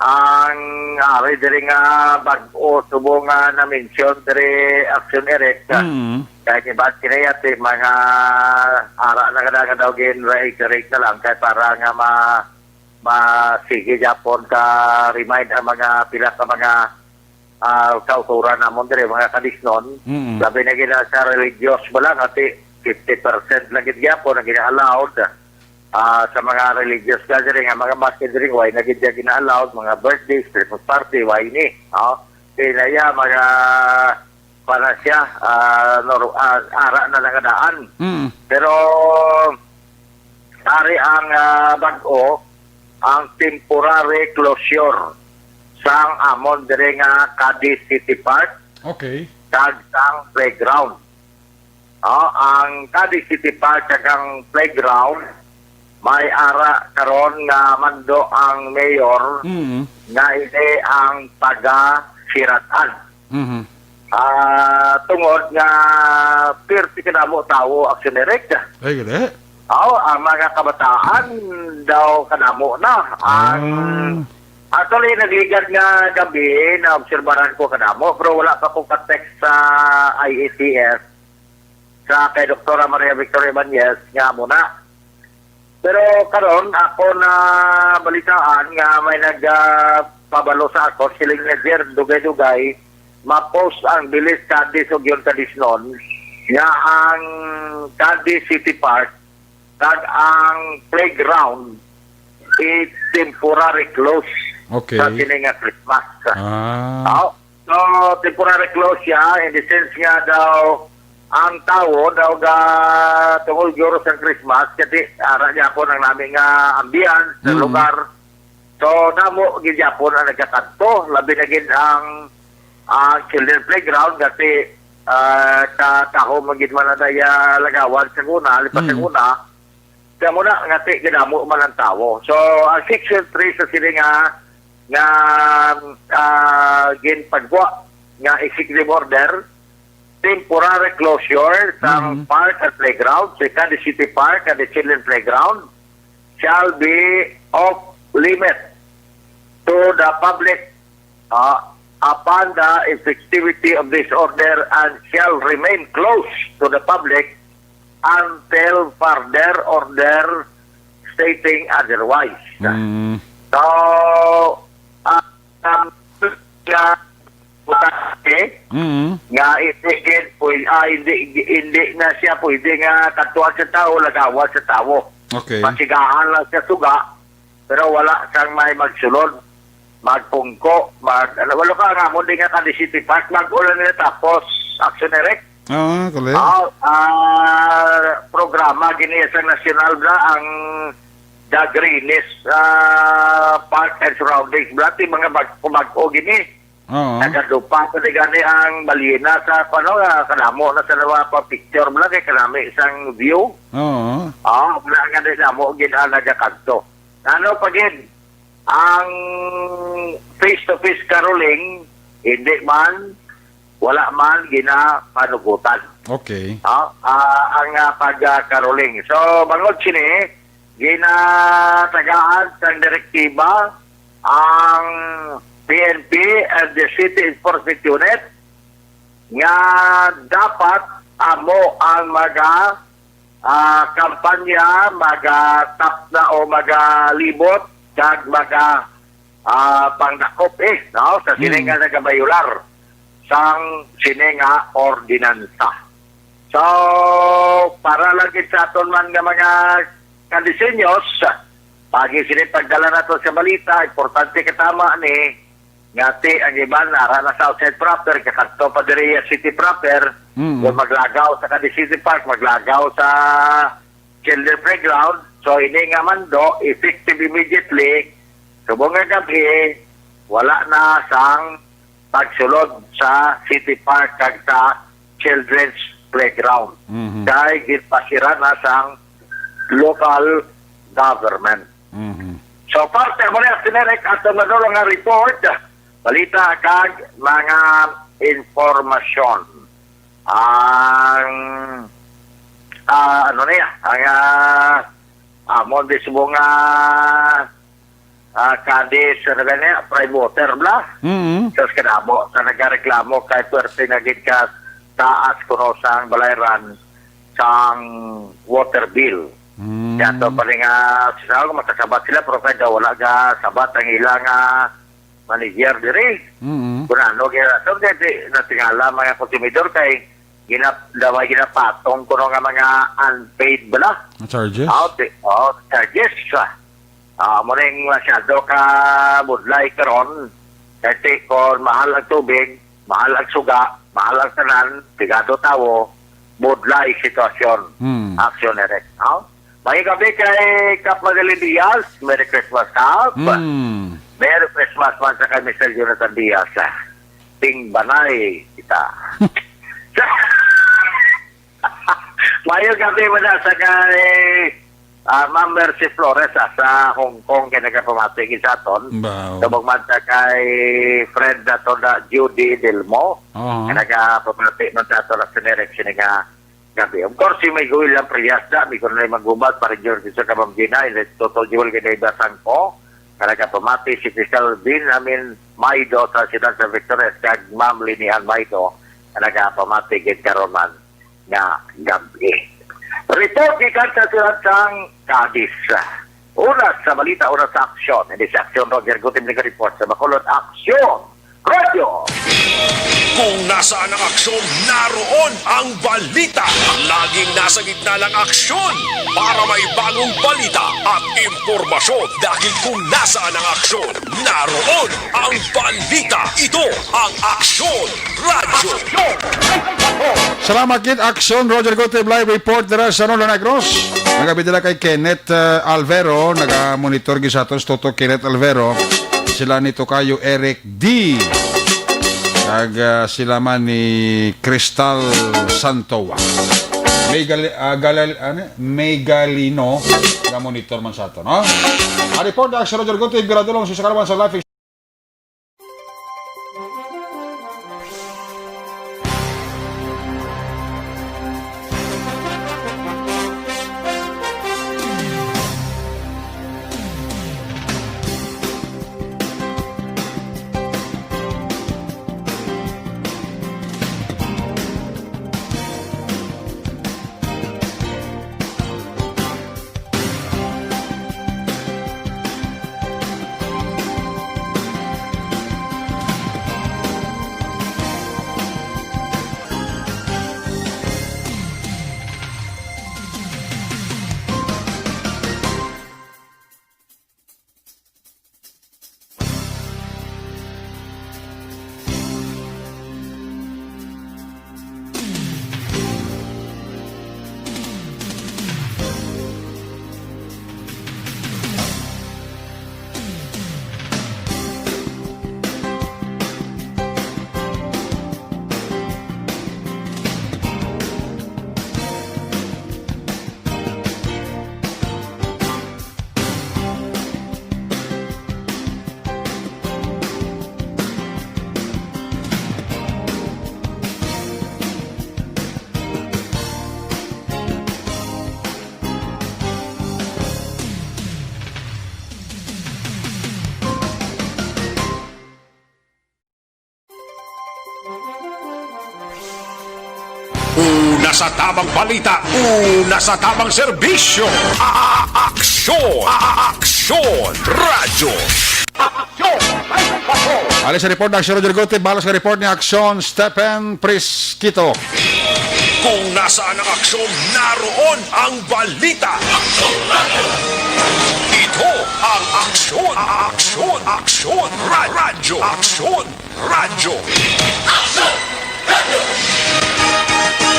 ang ari diri nga bag-o subong nga na-mention diri, Action Eric, Mm. kay iban kinayat, eh, mga ara na nga daw gin-reiterate na lang kay para nga ma masige gyapon ka remind ang mga pila ka mga ah, kauturan namon diri, mga kadisnon. Mm. Labi na gina sa religious ba lang, ati fifty percent lang gid gyapon ang gina-allowed ah, sa mga religious gathering, ang mga mass gathering, why na gid gina-allowed, mga birthdays, Christmas party, why ni? Oh, kaya na iya, mga para siya, ah, nor- ah, ara na lang nga daan. Mm. Pero ari ang ah, bag-o, ang temporary closure sang amon dire nga Cadiz City Park Okay. kag sang playground. Oh, ang Cadiz City Park kag ang playground may ara karon nga mando ang mayor Mm. nga ini ang taga Siratan. Mhm. Ah, tungod nga pirti kadamo tawo, Action Eric. Ay, gani? Aw, ang mga kabataan daw kadamo na. Ang Ah. actually, nagligad nga gabi, naobserbaran ko kadamo, pero wala pa ko ka-text sa I A T F, sa kay Doktora Maria Victoria Ibanez nga muna. Pero karon, ako na balitaan nga may nagpabalo sa ako, siling niya, Jer, dugay-dugay, ma-post ang Bilis Cadiz ug yun Cadiznon nga ang Cadiz City Park kag ang playground is temporary close Okay. sa sini nga Christmas. Ah. Aw, so, temporary close siya in the sense nga daw ang tawo daw ga tungod guro sa Christmas kasi ara niya po ang nami nga ambience sa Mm. lugar. So, damo gid gyapon ang nagkakadto, labi na gid ang ah, children playground kasi ah, kataho man gid man na daya lagawan sa una, lipas sa Mm. una. Kaya mo na, ngati, gidamo man ang tawo. So, ang section three sa sini nga, nga ah, ginpagwa nga executive order, temporary closure sa Mhm. park at playground, sa Cadiz City Park at the Children Playground, shall be off limit to the public uh, upon the effectivity of this order and shall remain closed to the public until further order stating otherwise. Mm. So, uh, um, nga, eh, Mm. nga hindi gid pwede, ah, hindi, hindi na siya pwede nga katuan sa tao, lagawan sa tao. Okay. Pasigahan lang sa suga, pero wala sang may magsulod, magpungko, mag, ano, wala ka nga mo, di nga ka di City Park, mag-ulan nila tapos, Action Eric. Ah, kali. Ah, ah, programa gini sa national na ang The Greenies ah, Park and Surroundings. Bla, ti mga bag-, bag-o gini. Oo. Nagadupa pa ni gani ang balina sa, ano, ah, kadamo na sa nawa pa picture mo lang kay kanami isang view. Oo. Ah, wala nga din namo gid ang nagakadto. Ano pa gid ang face-to-face caroling, hindi man, wala man ginapanugutan. Okay. Ah, ah, ang ah, pag-caroling. So, bangod sini, ginatagaan sang direktiba ang P N P and the City Enforcement Unit nga dapat amo ang maga ah, kampanya, maga tapna o magalibot kag maga ah, pangdakop eh, no? Sa sini Mm. nga nagabayular sang sini nga ordinansa. So, para lang gid sa aton man nga mga kadisenyos, pagi sini pagdala nato sa balita, importante katama ni Ngati ang iban, ara na sa outside proper, kakadto pa diri sa city proper. Mm. Kung maglagaw sa Cadiz City Park, maglagaw sa children playground. So, ini nga mando, effective immediately, subong nga gabi, wala na sang pagsulod sa City Park kag sa children's playground. Mhm. Kay ginpasira na sang local government. Mhm. So, parte mo na, Direk, ato na doon nga report, balita kag mga informasyon. Ang, ah, ano na yan? Ang, ah, amon mismo nga, ah, Cadiz, ano gani, prime water bla. Mm. Tapos kadamo sa nagareklamo kay puwerte nga gid ka taas kuno sang balayran sang water bill. Mm. Kaya to pa rin nga, sinabi ko, makasabat sila, pero kaya daw wala ga sabat ang ilang, ah, manager diri. Mm. Kung ano, kaya, so, kaya di, natingala mga konsumidor kay ginap-, daw ay ginapatong kuno nga mga unpaid bala. Ang charges? Oh, di, oh, charges. Ah, mo ning masyado ka budlay karon. Kasi kung mahal ang tubig, mahal ang suga, mahal ang tanan, pigado tawo, budlay sitwasyon. Hmm. Action Direct. Oh? May gabi kay Kap Madeline Diaz. Merry Christmas, Kap. Hmm. Merry Christmas man sa kay Mister Jonathan Diaz. Ting banay kita. Mayo gabi mo na sa kay, ah, Ma'am Mercy Flores, ah, sa Hong Kong, kay nagapamati gid sa aton. Wow. Subong man sa kay friend nato na Judy Delmo, Oo. kay nagapamati man sa aton, ah, sa Direk sini nga gabi. Of course, si Miguel Lamprias na, Miguel na Magubat, para George sa Kabambina, and Toto Jewel kay Dave Sangko, kay nagapamati si Fiscal Vin, I mean, Maido sa Siyudad sa Victorias, kag Ma'am Linihan Maido, kay nagapamati gid karon man nga gabi. Report gikan sa siyudad sang Cadiz. Oras sa balita, oras sa aksyon. Hindi sa aksyon, Roger Gutim nag-report sa Bacolod. Aksyon! Radyo! Kung nasaan ang aksyon, naroon ang balita. Laging nasa gitna ng aksyon para may bagong balita at impormasyon. Dahil kung nasaan ang aksyon, naroon ang balita. Ito ang Aksyon Radyo. Salamat gid, Aksyon Roger Gutib, live report dira sa Nolo Negros. Nagabi dira kay Kenneth, uh, Alvero, naga-monitor gid sa aton si Toto Kenneth Alvero. Sila ni Tokayo Eric D. Kag, uh, sila man ni Crystal Santoa. May gali-, uh, galal-, ano? May galino, naga-monitor man sa aton, no? Ang report ni Aksyon Roger Gutib, Gradulong, si Sakalaman sa Life. Una sa tamang balita, una sa tamang serbisyo, a-, aksyon, a-, aksyon, radyo. Aksyon! Ali sa report ni Aksyon Roger Gutib, balos nga report ni Aksyon Stephen Prisquito. Kung nasaan ang aksyon, naroon ang balita. Ito ang Aksyon, Aksyon, Aksyon Ra- Radyo. Aksyon Radyo.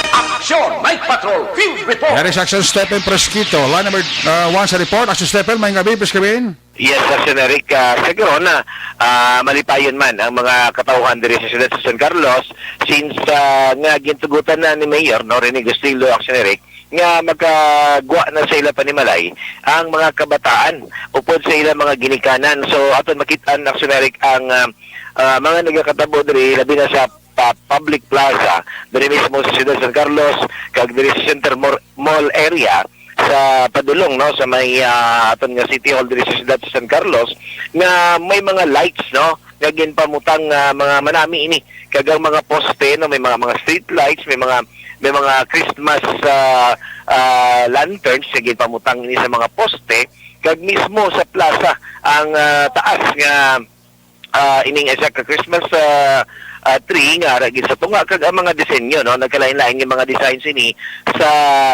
Aksyon Night Patrol Field Report. Yari sa Aksyon Stephen Presquito. Line number uh, one sa report. Aksyon Stephen, may gabi, please come in. Yes, Aksyon Eric. Uh, sa karon na uh, malipayon man ang mga katawhan diri sa siyudad sa San Carlos since uh, nga gintugutan na ni Mayor no, Rene Gustilo, Aksyon Eric, nga magkagwa na sa ila panimalay ang mga kabataan upod sa ila mga ginikanan. So aton makit-an, Aksyon Eric, ang ah, ah, mga nagakatabo diri, labi na sa pa- public plaza diri mismo sa siyudad sa San Carlos kag diri sa Center Mor- Mall area sa padulong no sa may ah, aton nga City Hall diri sa siyudad sa San Carlos, nga may mga lights no nga ginpamutang nga mga manami ini, kag ang mga poste no, may mga mga street lights, may mga may mga Christmas ah, ah, lanterns nga ginpamutang ini sa mga poste, kag mismo sa plaza ang ah, taas nga ah, ining isa ka Christmas ah, ah, tree nga ara gid sa tunga, kag ang mga disenyo no, nagkalain-lain nga mga designs ini sa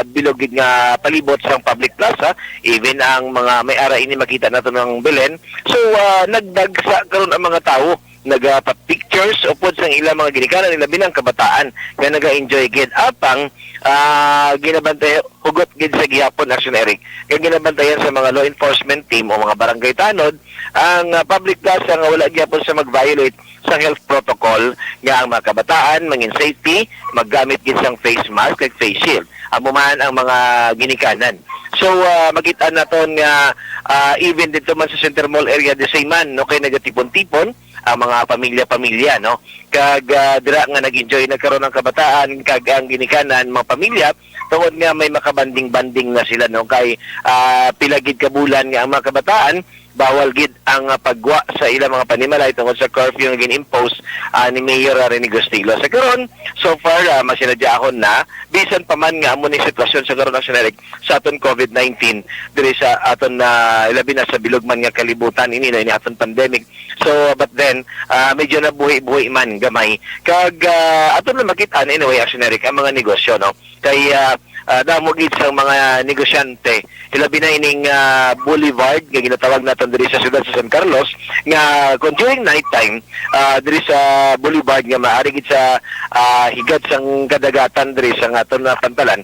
bilog gid nga palibot sang public plaza. Even ang mga may ara ini makita nato ng Belen. So ah, nagdagsa karon ang mga tawo, nagapa-pictures upod sang ilang mga ginikanan, ilabi na ang kabataan nga naga-enjoy gid. Apang ah, ginabantay hugot gid sa gihapon, Action Eric, nga ginabantayan sa mga law enforcement team o mga barangay tanod ang ah, public plaza nga wala gyapon sa mag-violate sa health protocol, nga ang mga kabataan mangin safety, maggamit gid sang face mask kag face shield, amo man ang mga ginikanan. So ah, makita naton nga ah, even dito man sa Center Mall area, the same man no, kay nagatipon-tipon ang mga pamilya-pamilya no, kag ah, dira nga nag-enjoy na karon ang kabataan kag ang ginikanan, mga pamilya, tungod nga may makabanding-banding na sila no, kay ah, pila gid ka bulan nga ang mga kabataan bawal gid ang ah, paggwa sa ilang mga panimalay tungod sa curfew nga gin-impose ah, ni Mayor ah, Rene Gustilo. Sa karon, so far ah, masinadyahon na, bisan pa man nga amo ni sitwasyon sa karon, Action Eric, sa aton covid nineteen diri sa aton na, ilabi na sa bilog man nga kalibutan ini na ini aton pandemic. So but then ah, medyo nabuhi-buhi man gamay, kag ah, aton na makit-an anyway, Action Eric, ang mga negosyo no, kay ah, ah, damo gid sang mga negosyante, ilabi na ining ah, boulevard nga ginatawag naton diri sa siyudad sa San Carlos, nga kung during night time ah, diri sa boulevard nga maari gid sa ah, higad sang kadagatan diri sa aton na pantalan,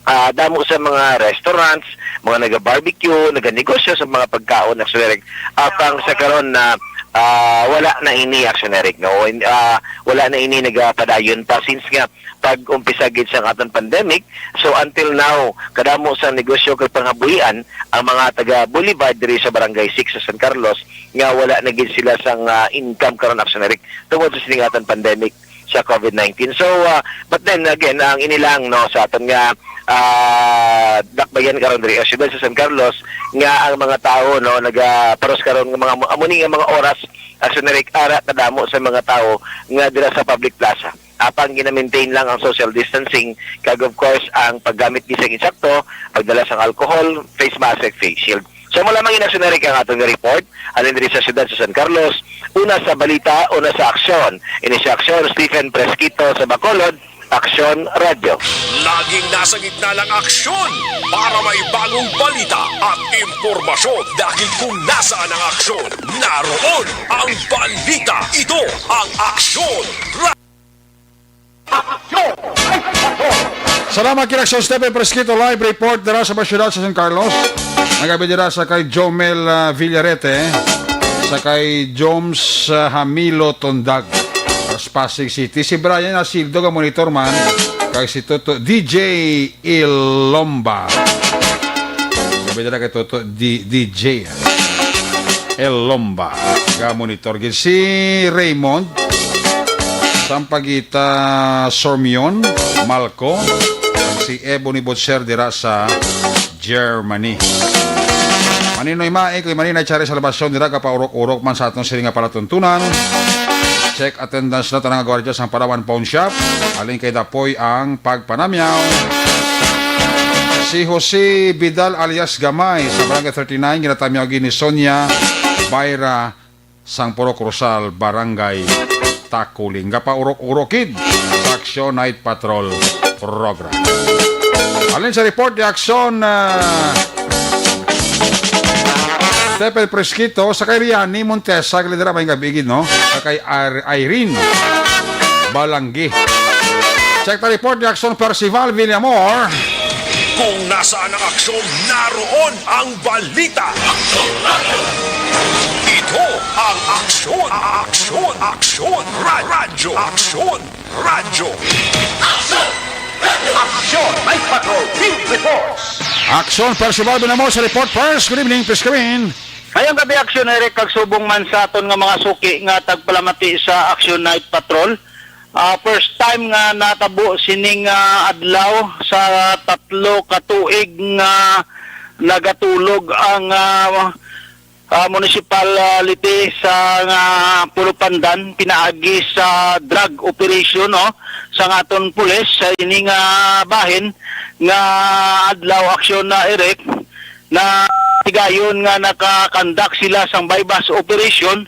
ah, damo sa mga restaurants, mga naga-barbecue, naganegosyo sa mga pagkaon, Action Eric. Apang sa karon na ah, wala na ini, Action Eric, no? In- ah, wala na ini nagapadayon pa since nga pag-umpisa gid sang aton pandemic. So until now, kadamo sa negosyo kag panghabuhian ang mga taga Boulevard diri sa Barangay six sa San Carlos nga wala na gid sila sang ah, income karon, Action Eric, tungod sa sining aton pandemic sa covid nineteen. So ah, but then again, ang inilang no sa aton nga ah, dakbayan karon diri sa siyudad sa San Carlos, nga ang mga tawo no nagaparos karon nga mga amo ni nga mga oras, Action Eric, ara kadamo sa mga tawo nga dira sa public plaza. Apang gina-maintain lang ang social distancing, kag of course ang paggamit gid sang insakto, pagdala sang alcohol, face mask, ug face shield. So mo lamang, Action Eric, ang aton nga report. Alin diri sa siyudad sa San Carlos, una sa balita, una sa aksyon. Ini si Aksyon Stephen Presquito sa Bacolod, Aksyon Radyo. Laging nasa gitna ng aksyon para may bagong balita at impormasyon, dahil kung nasaan ang aksyon, naroon ang balita. Ito ang Aksyon Radyo. Salamat kay Aksyon Stephen Presquito, live report dira sa siyudad sa San Carlos. Nagabi dira sa kay Jomel ah, Villarete, sa kay Joms ah, Hamilo Tondag, sa Pasig City. Si Brian Asildo nga monitor man, kag si Toto D J Ilomba. Sabi nila kay Toto D- D J Ilomba. Ga monitor gid si Raymond Sampagita, Sormion Malco, kag si Ebony Butcher dira sa Germany. Maninoy Mae, kay Maninoy Chari Salvacion dira, kapaurok-urok man sa aton sini nga palatuntunan. Check attendance na tanan nga gwardiya sang Palawan Pawn Shop. Alin kay Dapoy ang pagpanamyaw. Si Jose Vidal alias Gamay sa Barangay thirty-nine, ginatamyaw gid ni Sonia Byra sang Purok Rosal, Barangay Taculing. Gapaurok-urok gid sa Aksyon Night Patrol Program. Alin sa report ni Aksyon, ah, Stephen Presquito, sa kay Riani Montesa, gali dira, may gabi gid, no? Sa kay Ir-, Irene Balanggi. Check the report ni Aksyon Percival Villamor. Kung nasaan ang aksyon, naroon ang balita. Ito ang Aksyon, Aksyon, Aksyon Ra-, Radyo, Aksyon Radyo. Aksyon! Night Patrol Field Reports! Aksyon, Percival Villamor sa report first. Good evening, please come in. Ngayong gabi, Aksyon Eric, kag subong man sa aton nga mga suki nga tagpalamati sa Aksyon Night Patrol. Ah, first time nga natabo sining, ah, adlaw sa tatlo ka tuig nga nagatulog ang, ah, ah, municipality sa nga Pulo Pandan pinaagi sa drug operation, no, sa nga aton pulis sa ini nga bahin nga adlaw, Aksyon na, Eric, na tigayon nga nakakandak sila sang buy-bust operation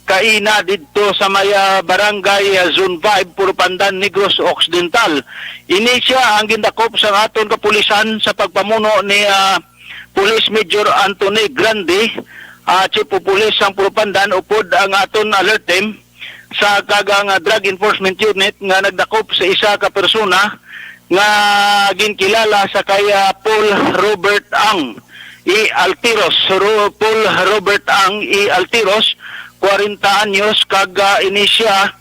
kaina didto sa may, ah, barangay, ah, Zone five, Pulo Pandan, Negros Occidental. Ini sia ang gindakop sang aton kapulisan sa pagpamuno ni, ah, Police Major Anthony Grande, ah, Chief of Police sang Pulo Pandan, upod ang aton alert team sa kagang, ah, Drug Enforcement Unit nga nagdakop sa isa ka persona nga ginkilala sa kay, ah, Paul Robert Ang E. Altiros. Ro-, Paul Robert Ang E. Altiros, kwarenta anyos, kag, ah, ini sia,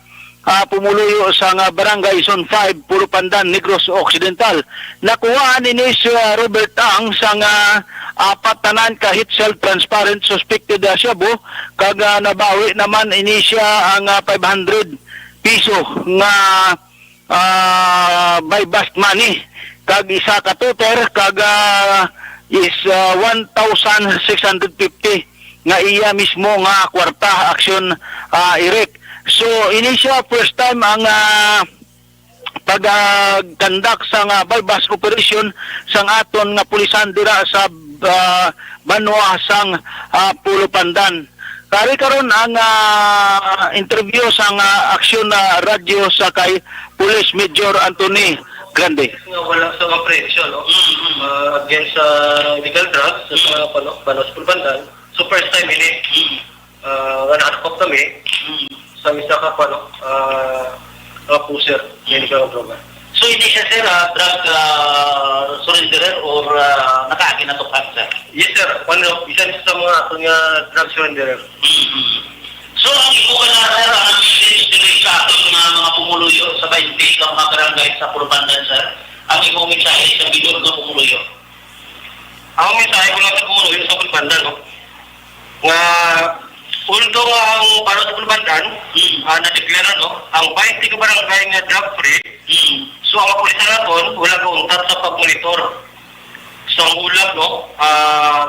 ah, pumuluyo sa nga Barangay Zone five, Pulo Pandan, Negros Occidental. Nakuhaan ini si, ah, Robert Ang sa nga apat tanan ka heat-sealed transparent suspected, ah, shabu, kag, ah, nabawi naman ini sia ang, ah, five hundred piso nga, ah, buy-bust money, kag isa ka toter, kag, ah, is, ah, one thousand six hundred fifty nga iya mismo nga kwarta, Aksyon, ah, Eric. So, ini sia first time ang, ah, pag, ah, conduct sang, ah, buy-bust operation sang aton nga pulisan dira sa, ah, banwa sang, ah, Pulo Pandan. Kari karon ang, ah, interview sang, ah, Aksyon, ah, Radyo sa kay Police Major Anthony Grande. Nga wala sa apprehension, no? Mm, mm. Ah, against sa illegal drugs sa, mm, mga pano-, panos Pulo Pandan. So, first time ini, mm, ah, nga nakadakop kami, mm, sa isa ka, ano, ah, nga pusher, mm, nga illegal nga droga. So, hindi siya, sir, ah, drug, ah, surrenderer or, ah, nakaagi na to, sir? Yes, sir. Ano, isa sa mga ato nga drug surrenderer. Mm. So, ang imo ka na, sir, ang message diri sa aton nga mga pumuluyo sa twenty ka mga barangay sa Pulo Pandan, sir? Ang imo mensahe sa bilog nga pumuluyo? Ang mensahe ko lang sa pumuluyo sa Pulo Pandan, no? Nga, although nga ang para sa Pulo Pandan, mm, ah, nadeklara, no, ang twenty ka barangay nga drug free, mm, so ang kapulisan naton wala kauntat sa pagmonitor sa hulag, no, ah,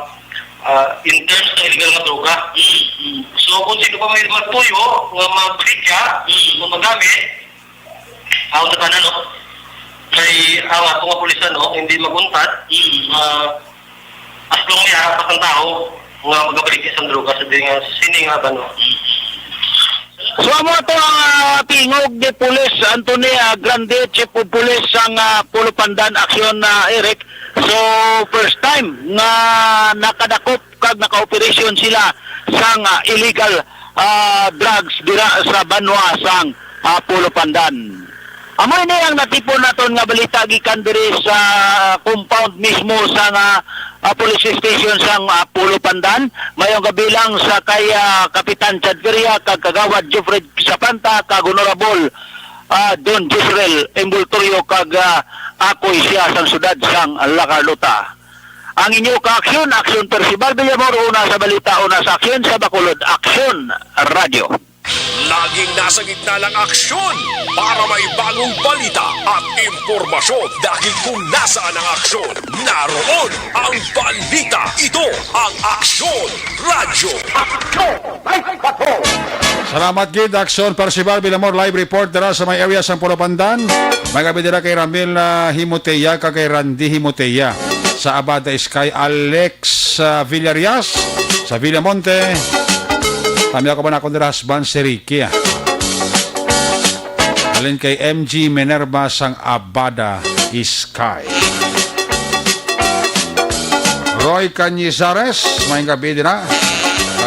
ah, in terms sa illegal nga droga. Mm, mm. So, kung sino pa may magtuyo nga magbaligya, mm, o magamit, ako sa tanan, no? Kay ang ato nga pulisan, no, hindi maguntat, mm, ah, as long niya, sa tao nga magabalik sa droga sa di nga, sa sini nga, ano. So, amo to ang, ah, tingog ni Police Anthony, ah, Grande, Chief of Police sang, ah, Pulo Pandan, Aksyon, ah, Eric. So, first time nga nakadakop kag naka-operasyon sila sang, ah, illegal, ah, drugs dira sa banwa sang, ah, Pulo Pandan. Amo ini ang natipon naton nga balita gikan diri sa compound mismo sang, ah, ah, police station sang, ah, Pulo Pandan. Mayong gabi lang sa kay, ah, Kapitan Chad Feria kag Kagawad Jeffrey Sapanta kag Honorable, ah, Don Jezreel Embultorio kag, ah, ako siya sang siyudad sang La Carlota. Ang inyo ka-aksyon, Aksyon Percival Villamor, una sa balita, una sa aksyon, sa Bacolod, Aksyon Radyo. Laging nasa gitna ng aksyon para may bagong balita at impormasyon. Dahil kung nasaan ang aksyon, naroon ang balita. Ito ang Aksyon Radyo. Aksyon! Salamat gid, Aksyon Percival Villamor, live report dira sa may area sang Pulo Pandan. May gabi dira kay Ramil, ah, Himotea kag kay Randy Himotea sa Abada Sky, Alex, ah, Villarias sa Villamonte. Kami ako man akong dira husband si Ricky, ah. Halin kay M G Minerva sang Abada Sky. Roy Cañizares, may gabi dira.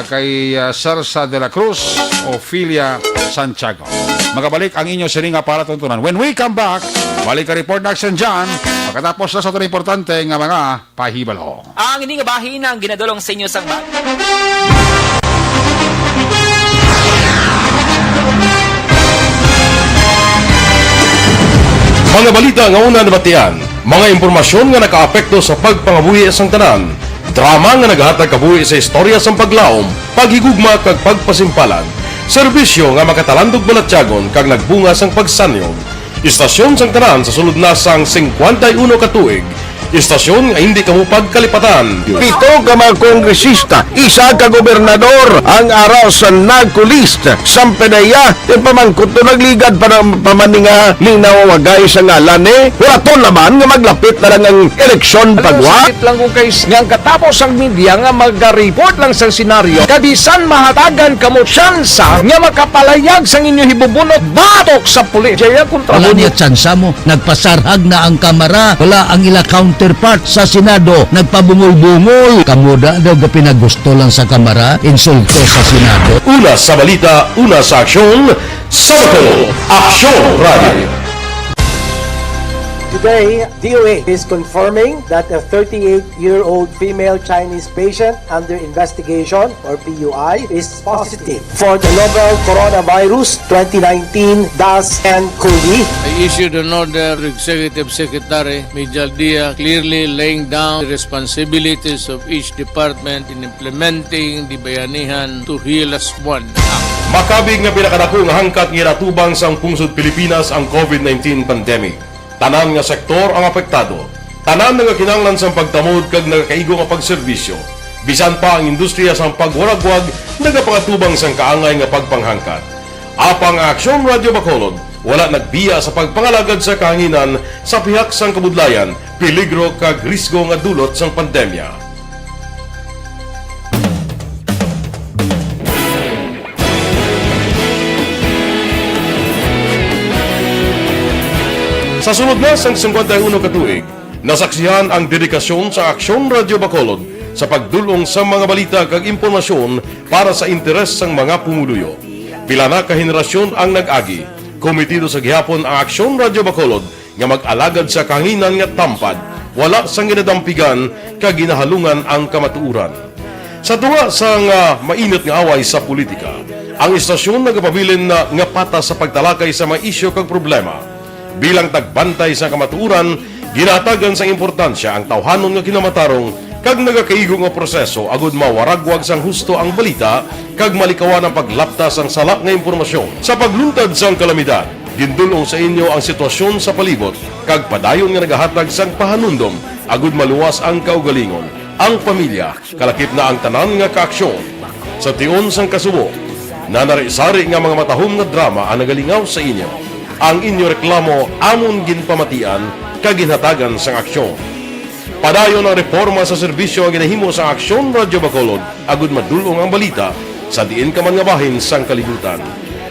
kay, ah, Celsa de la Cruz, Ophelia Santiago. Magabalik ang inyo sining nga palatuntunan. When we come back, balik ka report na action dyan. Pagkatapos na sa itong importante nga mga pahibalo. Ang ini nga bahin ang ginadulong sa inyo sang ba- Mga balita nga una nabatian, mga impormasyon nga nakaapekto sa pagpangabuhi sang tanan, drama nga naghatag kabuhi sa istorya sang paglaom, paghigugma kag pagpasimpalan, serbisyo nga makatalandog balatyagon kag nagbunga sang pagsanyog. Istasyon sang tanan sa sulod na sang singkwenta y uno ka tuig, istasyon nga hindi kamo pagkalipatan. Pito ka mga kongresista, isa ka gobernador ang ara sa NAGCO list. Sang PDEA, ipamangkot to nagligad pa na, pa man ni nga linawagay sa ngalan ni. Wala to laman nga maglapit na lang ang eleksyon pagwa. Sakit lang kung kay nga ang katapos ang media nga mag-report lang sa senaryo, kabisan mahatagan kamo tsansa nga makapalayag sang inyo hibubunot batok sa pulis. Jaya kontra Wala niya tsansa mo. Nagpasarhag na ang kamara. Wala ang ila counterpart sa Senado. Nagpabungol-bungol. Kamo da daw ga pinagusto lang sa kamara. Insulto sa Senado. Una sa balita, una sa aksyon, sa Bacolod, Aksyon Radio. Today, D O A is confirming that a thirty-eight-year-old female Chinese patient under investigation, or P U I, is positive for the novel coronavirus twenty nineteen dash N cov. I issued an order to Executive Secretary Mijal Dia, clearly laying down the responsibilities of each department in implementing the Bayanihan to Heal Us One Act. Makabig nga pinakadako nga hangkat nga ginatubang sang pungsod Pilipinas ang covid nineteen pandemic. Tanan nga sektor ang apektado. Tanan nagakinahanglan sang pagtamod kag nagakaigo nga pagserbisyo. Bisan pa ang industriya sang pagwaragwag nagapangatubang sang kaangay nga pagpanghangkat. Apang ang Aksyon Radyo Bacolod wala nagbiya sa pagpangalagad sa kahanginan sa pihak sang kabudlayan, peligro kag risgo nga dulot sang pandemya. Sa sulod na sang singkwenta y uno ka tuig, nasaksihan ang dedikasyon sa Aksyon Radyo Bacolod sa pagdul-ong sa mga balita kag impormasyon para sa interes sang mga pumuluyo. Pila na ka henerasyon ang nag-agi, kometido sa gihapon ang Aksyon Radyo Bacolod nga mag-alagad sa kahanginan nga tampad, wala sang ginadampigan kag ginahalungan ang kamatuoran. Sa tunga sang, ah, mainit nga away sa politika, ang istasyon nagapabilin na nga patas sa pagtalakay sa mga isyu kag problema. Bilang tagbantay sa kamatuoran, ginahatagan sang importansya ang tawhanon nga kinamatarong kag nagakaigo nga proseso agud mawaragwag sang husto ang balita kag malikawan ang paglapta sang sala nga impormasyon. Sa pagluntad sang kalamidad, gindul-ong sa inyo ang sitwasyon sa palibot kag padayon nga nagahatag sang pahanumdom agud maluwas ang kaugalingon, ang pamilya, kalakip na ang tanan nga kaaksyon. Sa tion sang kasubo, nanari-sari nga mga matahom nga drama ang nagalingaw sa inyo. Ang inyo reklamo amon ginpamatian kag ginhatagan sang aksyon. Padayon ang reporma sa serbisyo nga ginahimo sang Aksyon Radyo Bacolod agud madul-ong ang balita sa diin ka man nga bahin sang kalibutan.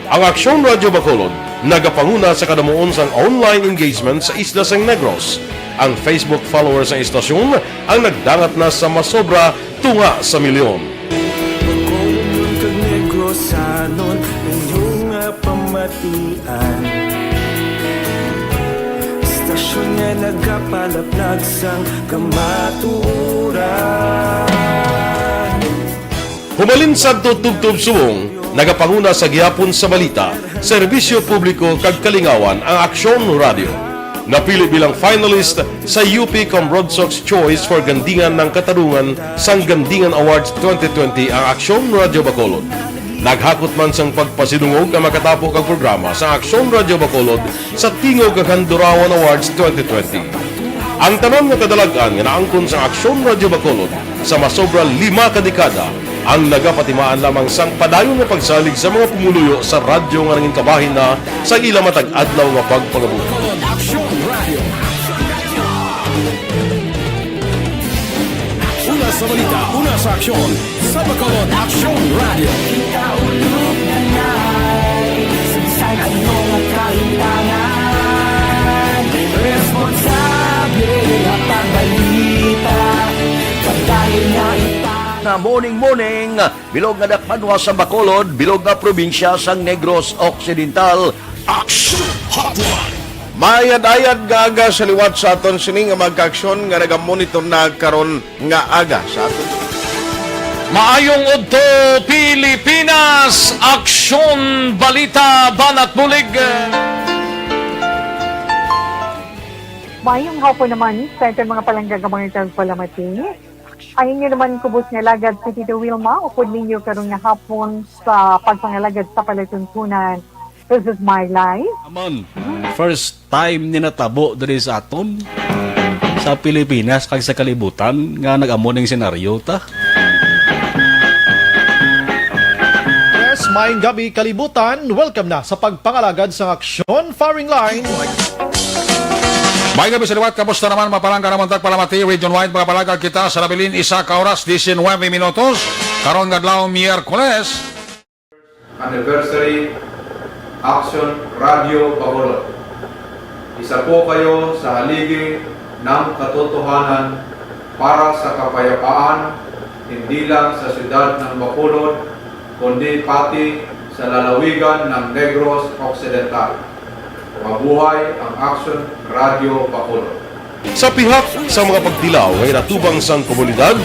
Ang Aksyon Radyo Bacolod nagapanguna sa kadamuon sang online engagement sa isla sang Negros. Ang Facebook followers sang istasyon ang nagdangat na sa masobra tunga sa milyon. Bacolod kag Negrosanon, inyo nga pamatian. Istasyon nga nagapalaplag sang kamatuoran. Humalin sadto tubtob subong, nagapanguna sa gihapon sa balita, serbisyo publiko kag kalingawan ang Aksyon Radyo. Napili bilang finalist sa U P Comrade Sox Choice for Gandingan ng Katarungan sang Gandingan Awards twenty twenty ang Aksyon Radyo Bacolod. Naghakot man sang pagpasidungog ang makatapo kag programa sa Aksyon Radyo Bacolod sa Tingog kag Handurawan Awards twenty twenty. Ang tanan nga kadalag-an nga naangkon sa Aksyon Radyo Bacolod sa masobra lima ka dekada ang nagapatimaan lamang sang padayon nga pagsalig sa mga pumuluyo sa radyo nga nangin kabahin na sa ila matag adlaw nga pagpangabuhi. Aksyon Radyo. Una sa balita, una sa aksyon, sa Bacolod Aksyon Radyo. Kita ulog na nai, sa bisan ano nga kalimtangan. Responsable nga pagbalita, pagdali nga ita- Na Morning, morning, bilog nga dakbanwa sa Bacolod, bilog nga probinsya sang Negros Occidental. Action Hotline. Maayad-ayad nga aga sa liwat sa aton sini nga mga kaaksyon nga nagamonitor na karon nga aga sa aton. Maayong udto, Pilipinas! Aksyon, balita, banat bulig! Maayong hapon naman sa aton mga palangga nga mga tagpalamati. Ang inyo naman kubos nga alagad si Tito Wilma, upod ninyo karon nga hapon sa pagpangalagad sa palatuntunan. This is my life. Amon, first time ni natabo diri sa aton, sa Pilipinas kag sa kalibutan nga nag-amo ning senaryo ta. Yes, maayong gabi, kalibutan. Welcome na sa pagpangalagad sang aksyon, firing line. Maayong gabi sa liwat, kamusta naman, mga palangga namon tagpalamati, region-wide, mga palangga kita sa nabilin, isa ka oras, diecinuebe minutos, karon nga adlaw, Miyerkules. Anniversary, Action Radio Bacolod. Isa po kayo sa haligi ng katotohanan para sa kapayapaan, hindi lang sa siyudad ng Bacolod, kundi pati sa lalawigan ng Negros Occidental. Mabuhay ang Action Radio Bacolod. Sa pihak sa mga pagtilaw nga inatubang sang komunidad,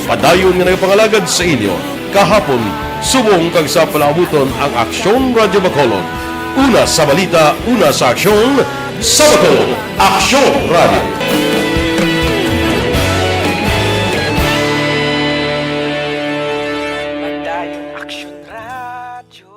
padayon nga nagapangalagad sa inyo kahapon, subong kag sa palaabuton ang Aksyon Radyo Bacolod. Una sa balita, una sa aksyon, sa Bacolod, Aksyon Radyo. Padayon Aksyon Radyo.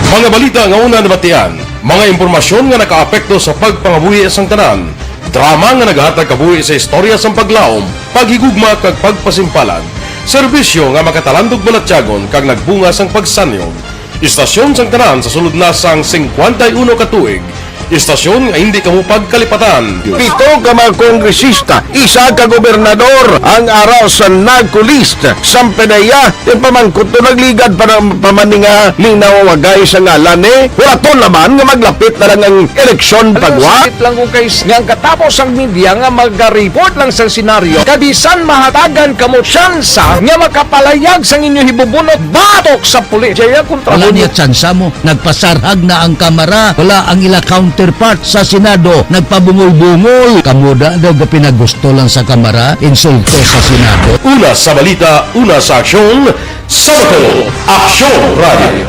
Mga balita nga una nabatian, mga impormasyon nga nakaapekto sa pagpangabuhi sang tanan, drama nga naghatag kabuhi sa istorya sang paglaom, paghigugma kag pagpasimpalan, serbisyo nga makatalandog balatyagon kag nagbunga sang pagsanyog. Istasyon sang tanan sa sulod na sang singkwenta y uno ka tuig. Istasyon nga hindi kamo pagkalipatan. Pito ka mga kongresista, isa ka gobernador ang ara sa NAGCO list. Samtang iya, yung pamangkot to nagligad pa, ng, pa man ni nga ning nawawagay sa ngalan ni. Wala to naman nga maglapit na lang ang eleksyon pagwa. Sakit lang kung kay nga ang katapos ang media nga magaripot lang sa senaryo. Kabisan mahatagan kamo tsansa nga makapalayag sang inyo hibubunot batok sa pulis. Jaya kontra Wala mo. Niya tsansa mo. Nagpasarhag na ang Kamara. Wala ang ila counterpart sa Senado. Nagpabungol-bungol. Kamo da daw gapinagusto lang sa Kamara. Insulto sa Senado. Una sa balita, una sa aksyon. Sa Bacolod, Aksyon Radio.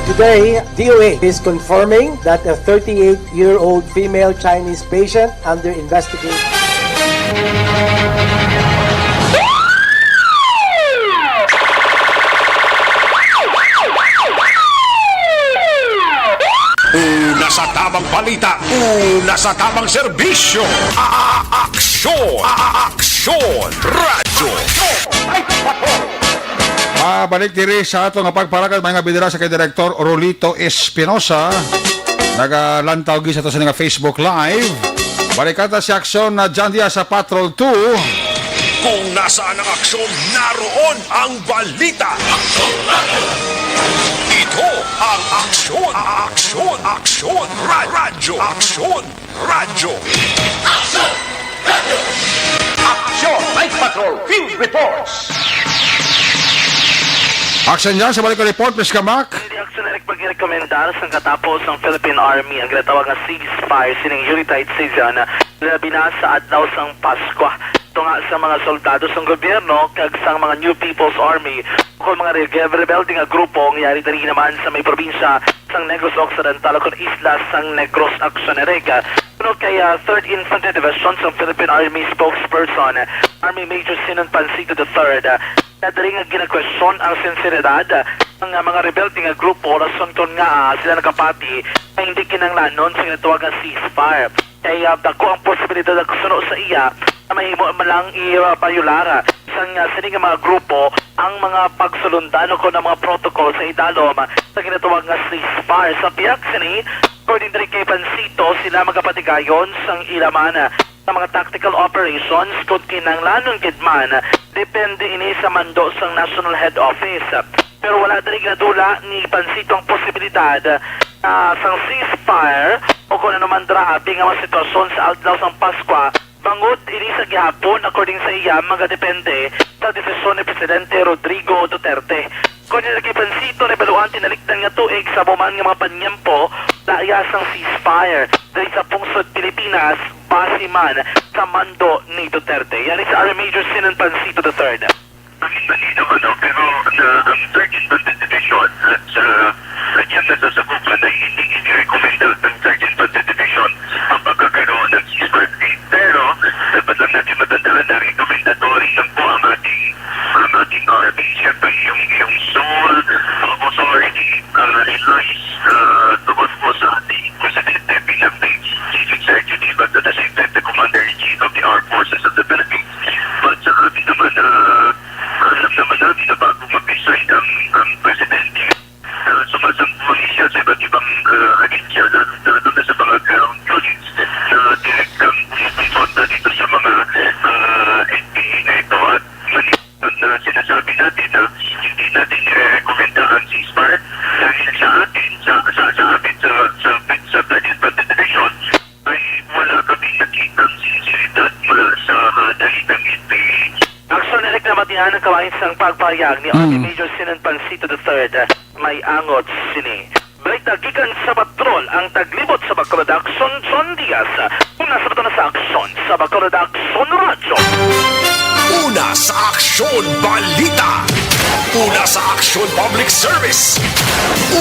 Today, D O A is confirming that a thirty-eight-year-old female Chinese patient under investigation. Una sa tamang balita, una sa tamang serbisyo. A-, a-, aksyon, a-, a-, aksyon, radyo. Ah, balik diri sa ato nga pagpalagad, mga bidira sa kay Direktor Rolito Espinosa. Nagalantaw gid sa to sa nga Facebook Live. Balikata si Aksyon na John Diaz sa Patrol two. Kung nasaan ang aksyon, naroon ang balita. Ito ang Aksyon, Aksyon, Aksyon, Ra-, Radyo, Aksyon. Radyo. Action! Action! Night Patrol Field Reports! Action dyan sa balik report, Miss Kamak. Hindi action na nagpagirekomendar sang katapos sang Philippine Army ang ginatawag nga ceasefire sining Yuletide season, labi na sa adlaw sang Paskwa. Tunga sa mga soldado sang gobyerno kag sang mga New People's Army, ukon mga re-, rebelde nga grupo nga yari diri naman sa may probinsya sang Negros Occidental, ukon isla sang Negros Occidental. Kuno kay, ah, Third Infantry Division sang Philippine Army spokesperson, Army Major Sinon Pancito the third, ah, na diri nga ginakwestiyon ang sinseridad, ah, nga mga rebelde nga grupo, rason kon ngaa, ah, sila nakapati nga hindi kinahanglanon sa ginatawag nga ceasefire. Kay, ah, dako ang posibilidad nga suno sa iya na mahimo man lang i-, ah, bayular sang, ah, sini nga mga grupo ang mga pagsulundan o kon ang mga protocol sa idalom sa ginatawag nga ceasefire. Sa pihak sini, according diri kay Pancito, sila magapatigayon sang ila man nga mga tactical operations kon kinahanglanon gid man depende ini sa mando sang National Head Office. Pero wala diri ginadula ni Pancito ang posibilidad, ah, sang ceasefire o kon ano man dira abi nga mga sitwasyon sa adlaw sang Paskwa, bangod ini sa gihapon, according sa iya, magadepende sa desisyon ni Presidente Rodrigo Duterte. Kon ini kay Pancito, nabaluan tinalikdan nga tuig sa amo man nga mga panyempo, daya sang ceasefire diri sa pungsod Pilipinas, base man sa mando ni Duterte. Yari sa Army Major Sinan Pancito the third. Naging malinaw, ano, pero na ang thirteenth Planted Division at sa kanyang nasasakupan ay hindi inirekomenda ng thirteenth Planted Division ang pagkakaroon ng ceasefire. Pero dapat lang natin matandaan na recommendatory lang po ang ating, ang ating army. Siyempre, yung, yung sole authority, uh, relies, uh, tungkol po sa ating presidente bilang the chief executive at at the same time the commander-in-chief of the armed forces of the Philippines. But sa amin naman, uh, alam naman namin na bago mag-resign ang, ang presidente, uh, sumasangguni siya sa iba't ibang, uh, ahensya, lalo, lalo na sa mga ground units na direktang pumupunta dito sa mga, uh, N P A na ito. At mali na sinasabi natin na hindi natin nire-recommenda ang ceasefire dahil sa atin, sa, sa, sa amin, sa, sa, sa Thirteenth Planted Division, ay wala kami nakitang sinseridad mula sa, ah, dahil ng N P A. Aksyon Eric, namatian ang kawain sang pagpahayag ni Army Mm. Major Sinan Pancito the third. May angot sini. Balita gikan sa patrol, ang taglibot sa Bacolod Aksyon, John Diaz. Una sa bato na sa aksyon sa Bacolod Aksyon Radyo. Una sa aksyon balita. Una sa aksyon public service.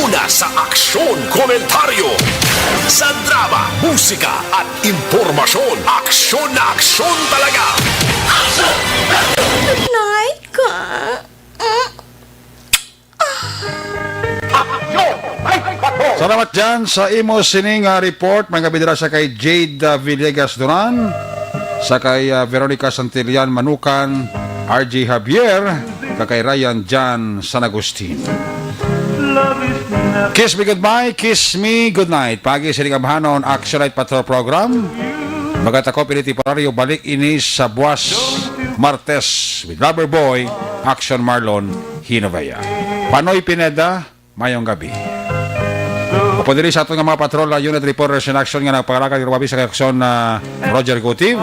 Una sa aksyon komentaryo. Sa drama, musika at impormasyon, aksyon na aksyon talaga. Nay ka. Salamat dyan sa imo sining, ah, report. May gabi dira sa kay Jade, ah, Villegas Duran, sa kay, ah, Veronica Santillan Manukan, R J Javier, kag kay Ryan Jan San Agustin. Kiss me goodbye, kiss me goodnight. Pagi sa Ligamhanon Action Night Patrol Program. Magatakop ini temporaryo, balik ini sa buwas Martes with Lover Boy, Action Marlon Hinovea. Panoy Pineda, mayong gabi. Upod diri sa aton nga mga patrol, ah, unit reporters in action nga nagpangalagad kaluwabi sa aksyon na Roger Gutiv,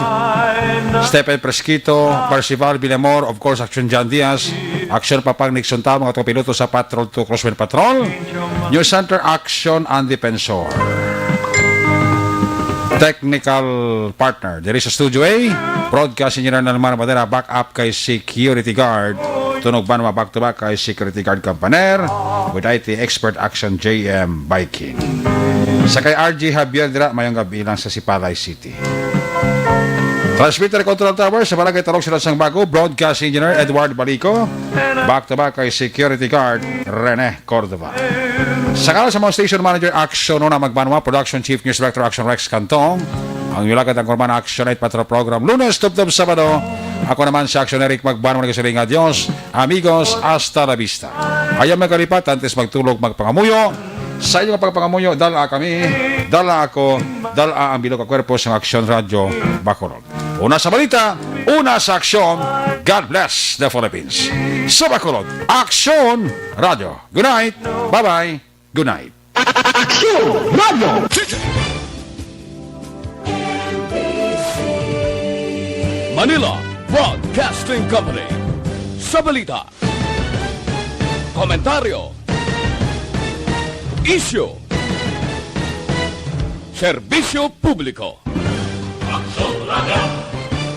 Stephen Fresquito, Percival Villamor, of course, Action John Diaz, Action Papang Nixon Tao, mga piloto sa Patrol two Crosswind Patrol, News Center Action and Defensor. Technical partner diri sa Studio A, Broadcast Engineer Nalmar Madera, backup kay Security Guard, Tunog Banwa, back to back kay Security Guard Campaner, with I T expert Action J M Viking. Sa kay R J Javier dira, mayong gabi lang sa Sipalay City. Transmitter Control Tower sa Barangay Tarong, Sila sang Bago, Broadcast Engineer Edward Balico, back to back kay Security Guard Rene Cordova. Sa ngalan sa mga station manager, Action Una Magbanwa, Production Chief, News Director, Action Rex Cantong, ang inyong lagad ang kurman, Action Night Patrol Program, Lunes tubtob Sabado. Ako naman si Action Eric Magbanwa, nagasiling nga, "Adios, amigos, hasta la vista." Ayaw magkalipat, antes magtulog, magpangamuyo. Sa inyong pagpangamuyo, dala kami, dala ako, dala ang bilog nga kwerpo sa Action Radio Bacolod. Una sa balita, una sa aksyon. God bless the Philippines. Sa Bacolod, Aksyon Radio. Good night. Bye-bye. Good night. Aksyon Radio. Manila Broadcasting Company. Sa balita, komentaryo, isyu, serbisyo publiko. Aksyon Radio.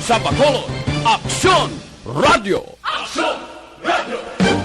Sa Bacolod, Aksyon Radio. Aksyon Radio.